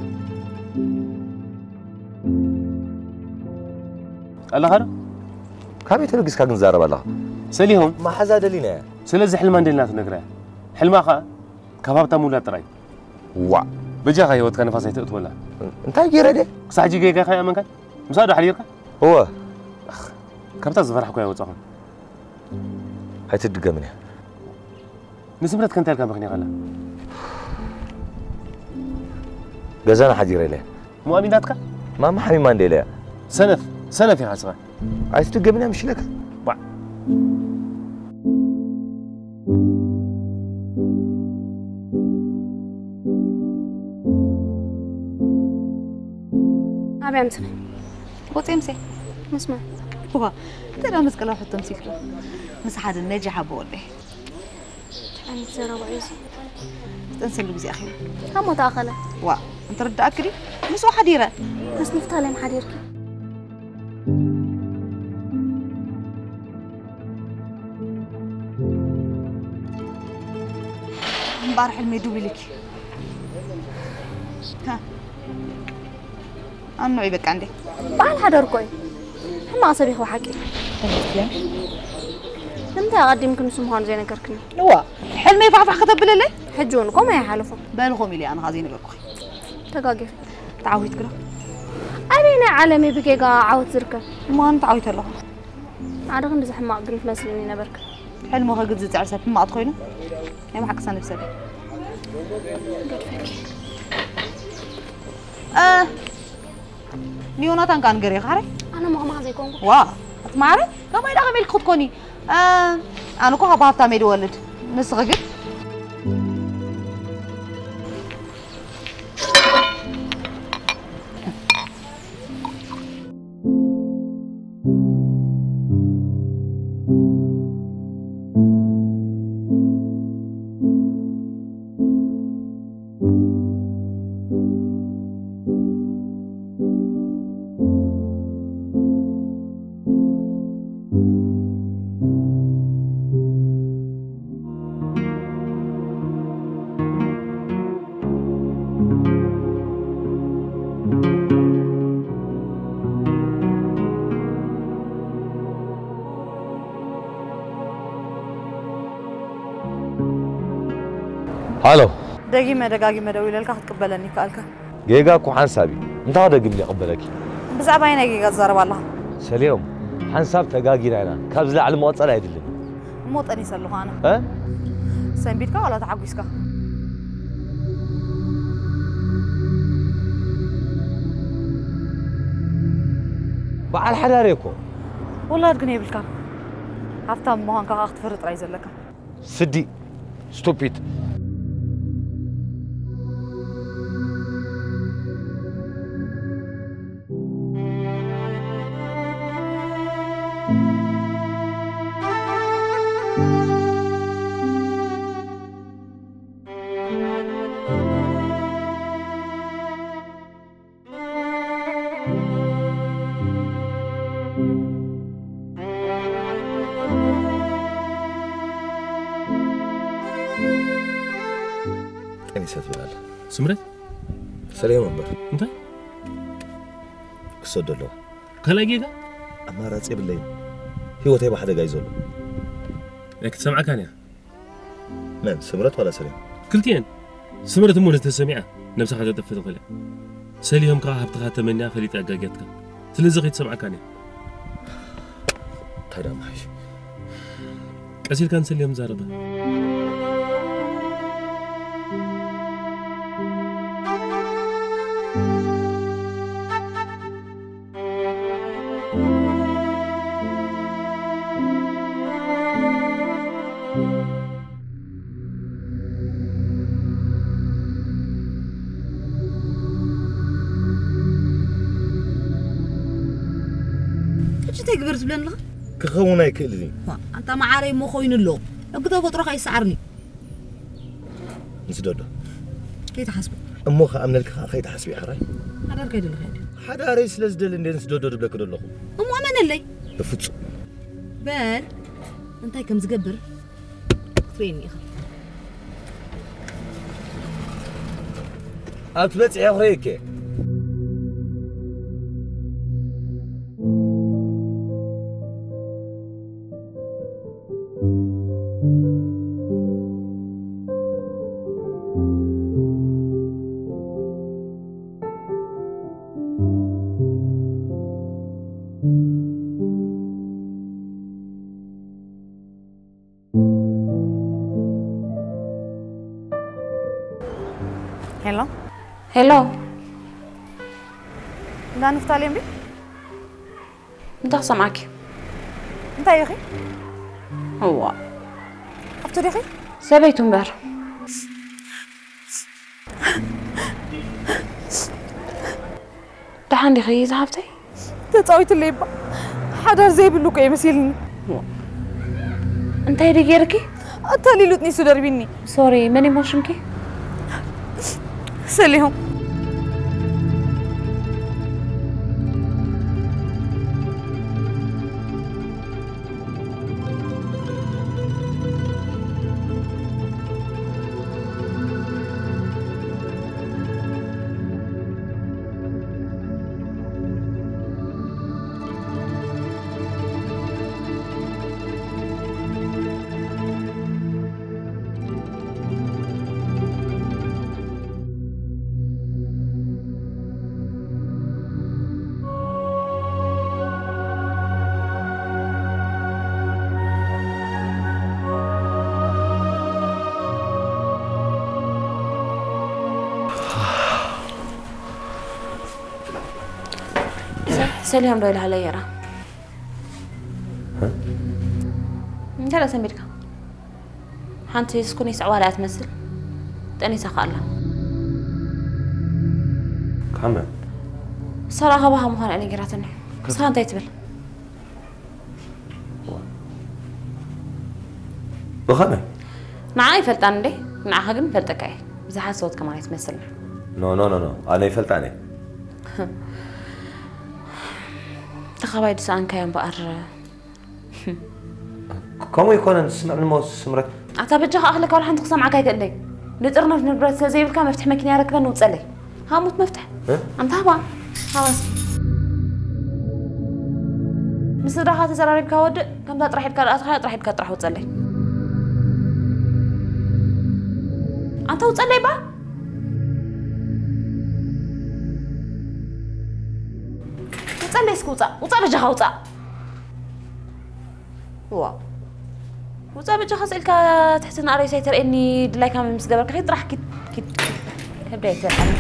ኣለኻ ዶ? ካበይ ተበጊስካ ግን ትዛረብ ኣለኻ? ሰሊሆም። መሓዛ ደሊና እያ። ስለዚ ሕልማ እንደልና ትነግራ እያ። ሕልማ ኸኣ ካብ ሃብታም ምውላድ ጥራይ። ዋእ። በጃኻ ህይወትካ ንፋስ ኣይተእትወላ። እንታይ ገይረ ድየ? ክሳዕ ሕጂ ጌጋ ከይኣመንካን? ምሳእ ዶ ሓዲርካ? እወ። ኣኽ፣ ካብታ ዝፈራሕኩ ኣይወጻኹን። ኣይትድገምን እያ። ንስምረት ከ እንታይ ኢልካ መኽኒኻላ? ገዛና ሓዲረ ኢለ። እሞ ኣሚናትካ? ማማ ሓሚማ እንደ ኢለ እያ። ሰነፍ፣ ሰነፍ ኢኻ ንስኻ። ኣይትድገምን እያ ምሽ ኢለካ። ባዕ። ኣበይ ኣምጽኺ? ወጺኤ ምሴ። ምስ መን? እዋ፣ እንታይ ደኣ መስቀላዊ ሕቶ ምሲልኪ? ምስ ሓደ ነጃሕ ኣቦ ወደይ። እንታይ ዓይነት ዘረባ እዩ እዚ? ዝጠንሰሉ ግዜ ኣኺሉ። ካብ ሞት ኣኸለ? ዋእ፣ እንትርድኣኪ ድዩ? ምስኡ ሓዲረ። ምስ ንፍታሌም ሓዲርኪ? እምበኣር ሕልመይ ዱብ ኢሉኪ። ሃ። ኣምንዑ በቃ እንዴ። በዓል ሓደር እኮ እዩ። ሕማቕ ሰብ እዩ ብሓቂ። ተመስገን። ንምንታይ ኣቐዲምኪ ንሱ ምዃኑ ዘይነገርክኒ? እዋ፣ ሕልመይ ፋሕፋሕ ከተብለለይ? ሕጂ እውን ከምኡ ኣይሓለፎ። በሊ ከምኡ ኢለ ኣነ ኸኣ ዘይነገርኩኺ። ተጋጊኺ። ተዓዊትኪ ዶ? ኣበየናይ ዓለም እዩ ብጌጋ ዓወት ዝርከብ? እሞ ኣነ ተዓዊተ ኣለኹ። ንዓዲ ክንድዚ ሕማቕ ግን ትመስልኒ ነበርኪ። ሕልሙ ከግዝጽ ዝጽዕር ሰብ ሕማቕ ተኾይኑ፣ ናይ ብሓቂ ሰነፍ ሰብ እዩ። ገድፈኪ። እ፣ ንዮናታን ከኣ ንገርዮ፣ ካሕረይ? ኣነ ማማ ዘይኮንኩ። ዋ፣ ኣቲ ማዕረ፣ ከማይ ደኣ ከመይ ኢልኪ ክትኮኒ? እ፣ ኣነ እኮ ካብ ሃብታመይ ድወልድ። ንስኺ ግን? ሃሎ። ደጊመ ደጋጊመ ደዊለልካ ክትቅበለኒ ይከኣልካ። ጌጋ እኮ ሓንሳብ እዩ። እንታይ ክደግም እየ ክቕበለኪ? ብዛዕባ ኣየናይ ጌጋ ትዛረብ ኣለኻ? ሰሊሆም፣ ሓንሳብ ተጋጊና ኢና። ካብ ዝለዓሊ ምቕጻል ኣይድልን። እሞ ጠኒሰ ኣለኹ ኣነ። እ? ሰንቢድካ ዋላ ተሓጒስካ? በዓል ሓዳር እየ እኮ። ውላድ ግን የብልካን። ሃፍታም ምዃንካ ከዓ ክትፈሪ ጥራይ ዘለካ። ስዲ፣ ስቱፒድ። ጠኒሰ ትብል ኣላ። ስምረት ሰለዮም እምበር እንታይ ክሰዶ ኣለዋ። ካልኣይ ጌጋ ኣማራፂ የብለይን። ህይወተይ ብሓደጋ እዩ ዘሎ። ኣይክትሰምዓካን እያ። መን ስምረት ዋላ ሰለዮም? ክልቲኤን። ስምረት እሞ ነተሰሚዓ ነብስኻ ተጠፍእ ትኽእል እያ። ሰሊሆም ከዓ ሃብትኻ ተመንያ ፈሊጣ ኣጋጊያትካ። ስለዚ ከይትሰምዓካን እያ። እንታይ ደኣ ምሓይሽ? ቀስ ኢልካ ንሰሊሆም ዛረባ። ሕጂ እንታይ ግበር ትብለኒ ኣለኻ? ክኸውን ኣይክእልን እዩ። ዋ፣ ኣንታ መዓረይ እሞ ኮይኑ ኣሎ። ሕጊ ተፈጥሮኻ ይሰዓርኒ። ንስደዶ ከይትሓስቡ። እሞ ከኣምነልኪ ከዓ ከይትሓስቢ ሓራይ። ሓዳር ከይደለኻ ኢለ። ሓዳረይ ስለ ዝደሊ እንደ ንስደዶ ድብለኪ ደለኹ። እሞ ኣመነለይ። ብፍጹም በል እንታይ ከም ዝገብር ክትርእየኒ ኢኻ። ኣብ ትበጽሒ ክርእየኪ። ሄሎ ሄሎ፣ እንዳ ንፍታሌም ድዩ? እንታይ ክሰምዓኪ? እንታይ ኢኺ? እዋ፣ ሓፍቱ ዲኺ? ሰበይቱ እምበር። ደሓን ዲኺ ዝሓፍተይ? ተጻዊትለይ እባ ሓዳር ዘይብሉ እኮ የመሲልኒ። እንታይ ድዩ ጌርኪ? ኣታሊሉጥኒ እሱ ደርቢኒ። ሶሪ፣ መን እሞ ሽምኪ? ሰሊሆም ሰሊሆም ዶ ኢልሃለይ ነይራ? እንታይ ደኣ ሰንቢድካ? ሓንቲ ስኩኒ ስዕባላ እያ ትመስል። ጠኒሳ ከ ኣላ። ካመ ሰራ ካባኻ ምዃና እያ ነጊራትኒ። ንስኻ እንታይ ትብል? ብኸመይ? ንዓ ይፈልጣን እንዴ? ንዓኻ ግን ይፈልጠካ እየ። ብዝሓሰወት ከማን ኣይትመስልን። ኖ ኖ ኖ ኖ ኣነ ይፈልጣን እየ። ተኻባይ ድሰኣንካዮ እምበኣር። ከምኡ ይኮነን ስምዕኒ ሞ ስምረት። ኣታ በጃኻ ኣኽለካ ዋላ ሓንቲ ክሰምዓካ ኣይክእለይ። ንጥርነፍ ንብረት ስለ ዘይብልካ መፍትሒ መኪና ያረክበን ውፀለይ። ሃሙት መፍትሕ እ? ኣንታ ሃባ ሃባስ ንስድራኻ ተዘራሪብካ ወድእ። ከምዛ ጥራሕ ኢድካ ደኣ ኣስኻ ጥራሕ ኢድካ ጥራሕ ውፀለይ። ኣንታ ውፀለይ ባ። ውፀለይ እስኪ ውፃእ። ውፃእ በጃኻ ውፃእ። ዋ። ውፃእ በጃኻ ስእልካ ትሕትና ኣረይ ሳይተርእየኒ ድላይካ ምስ ገበርካ ኪድ ጥራሕ ኪድ ኪድ። ከብዳይ ተርዓኒ።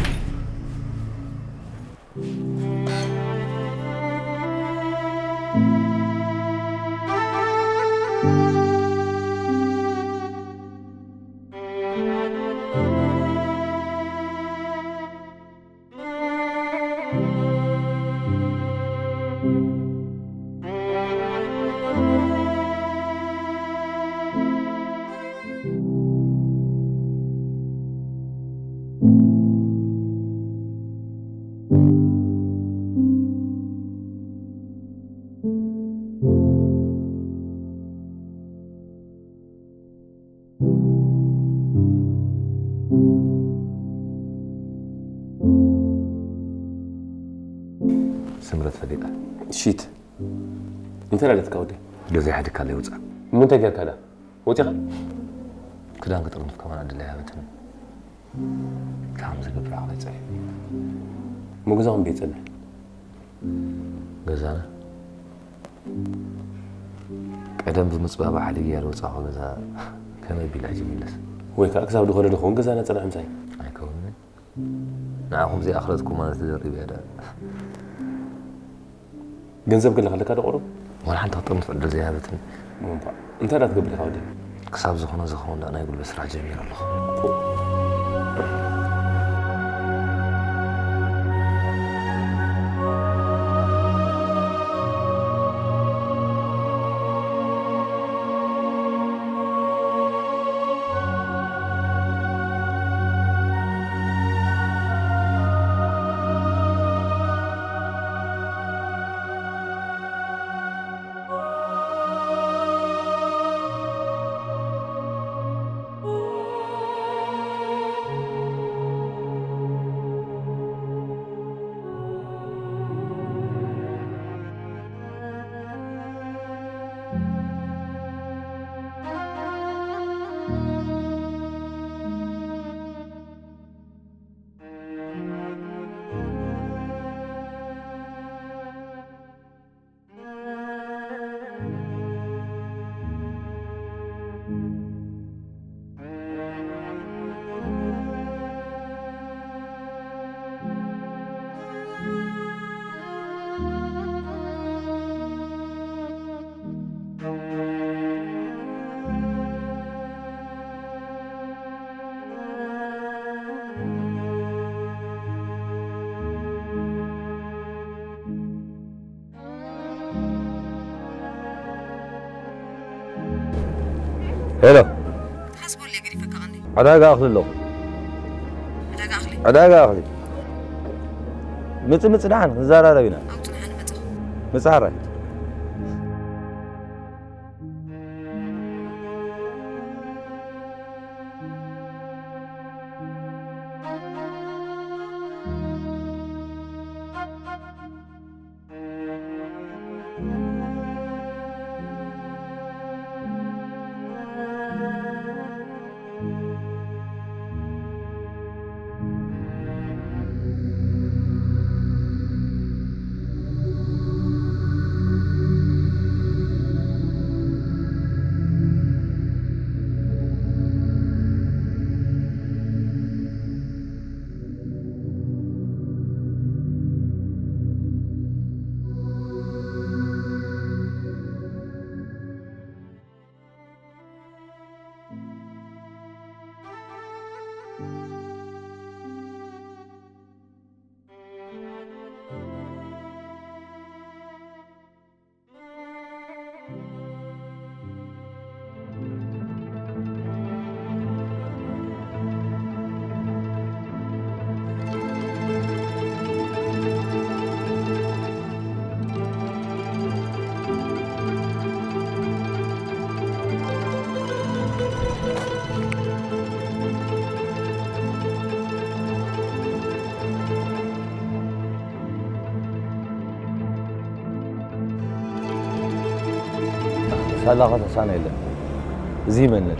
ስምረት ፈሊጣ። ሽት። እንታይ ላለትካ ወዲ? ገዛ ይሓድካ ኣለይ ውፃእ። ምንታይ ጌርካ ዳ? ወፂኻ? ክዳን ክጥርንፍ ከማን ዕድል ኣይሃበትን። እንታይ ከም ዝገብር ዓቕለይ ፀፊ። እሞ ገዛኹም ቤት ፅንሕ? ገዛና ቀደም ብምፅባባ ሓዲግያ ዝወፃኹ ገዛ ከመይ ቢላ ሕጂ ይምለስ? ወይ ከዓ ክሳብ ዝኾነ ድኸውን ገዛና ፅንሕ ምሳይ። ኣይከውንን። ንዓኹም ዘይኣኽለትኩም ማለት ተደሪበ እያ ዳ። ገንዘብ ገለ ከለካ ዶ ቁሩብ? ዋላ ሓንቲ ክጥርንፍ ዕድል ዘይሃበትኒ። እሞ እንኳዕ። እንታይ ዳ ትገብር ኢኻ ወዲ? ክሳብ ዝኾነ ዝኸውን ዳ ናይ ጉልበት ስራሕ ጀሚረ ኣለኹ። ሄሎ። ሓስቦለይ ገዲፈካ ቀንዲ። ዕዳጋ ኣኽሊ ኣለኹ። ዕዳጋ ኣኽሊ? ዕዳጋ ኣኽሊ። ምጽእ ምጽእ ደሓን ክንዘራረብ ኢና። ኣብኡ ጽንሓ ንመጽእ። ምጽእ ሓራይ። ሳላ ከተሳነ የለን። እዚ ይመንል።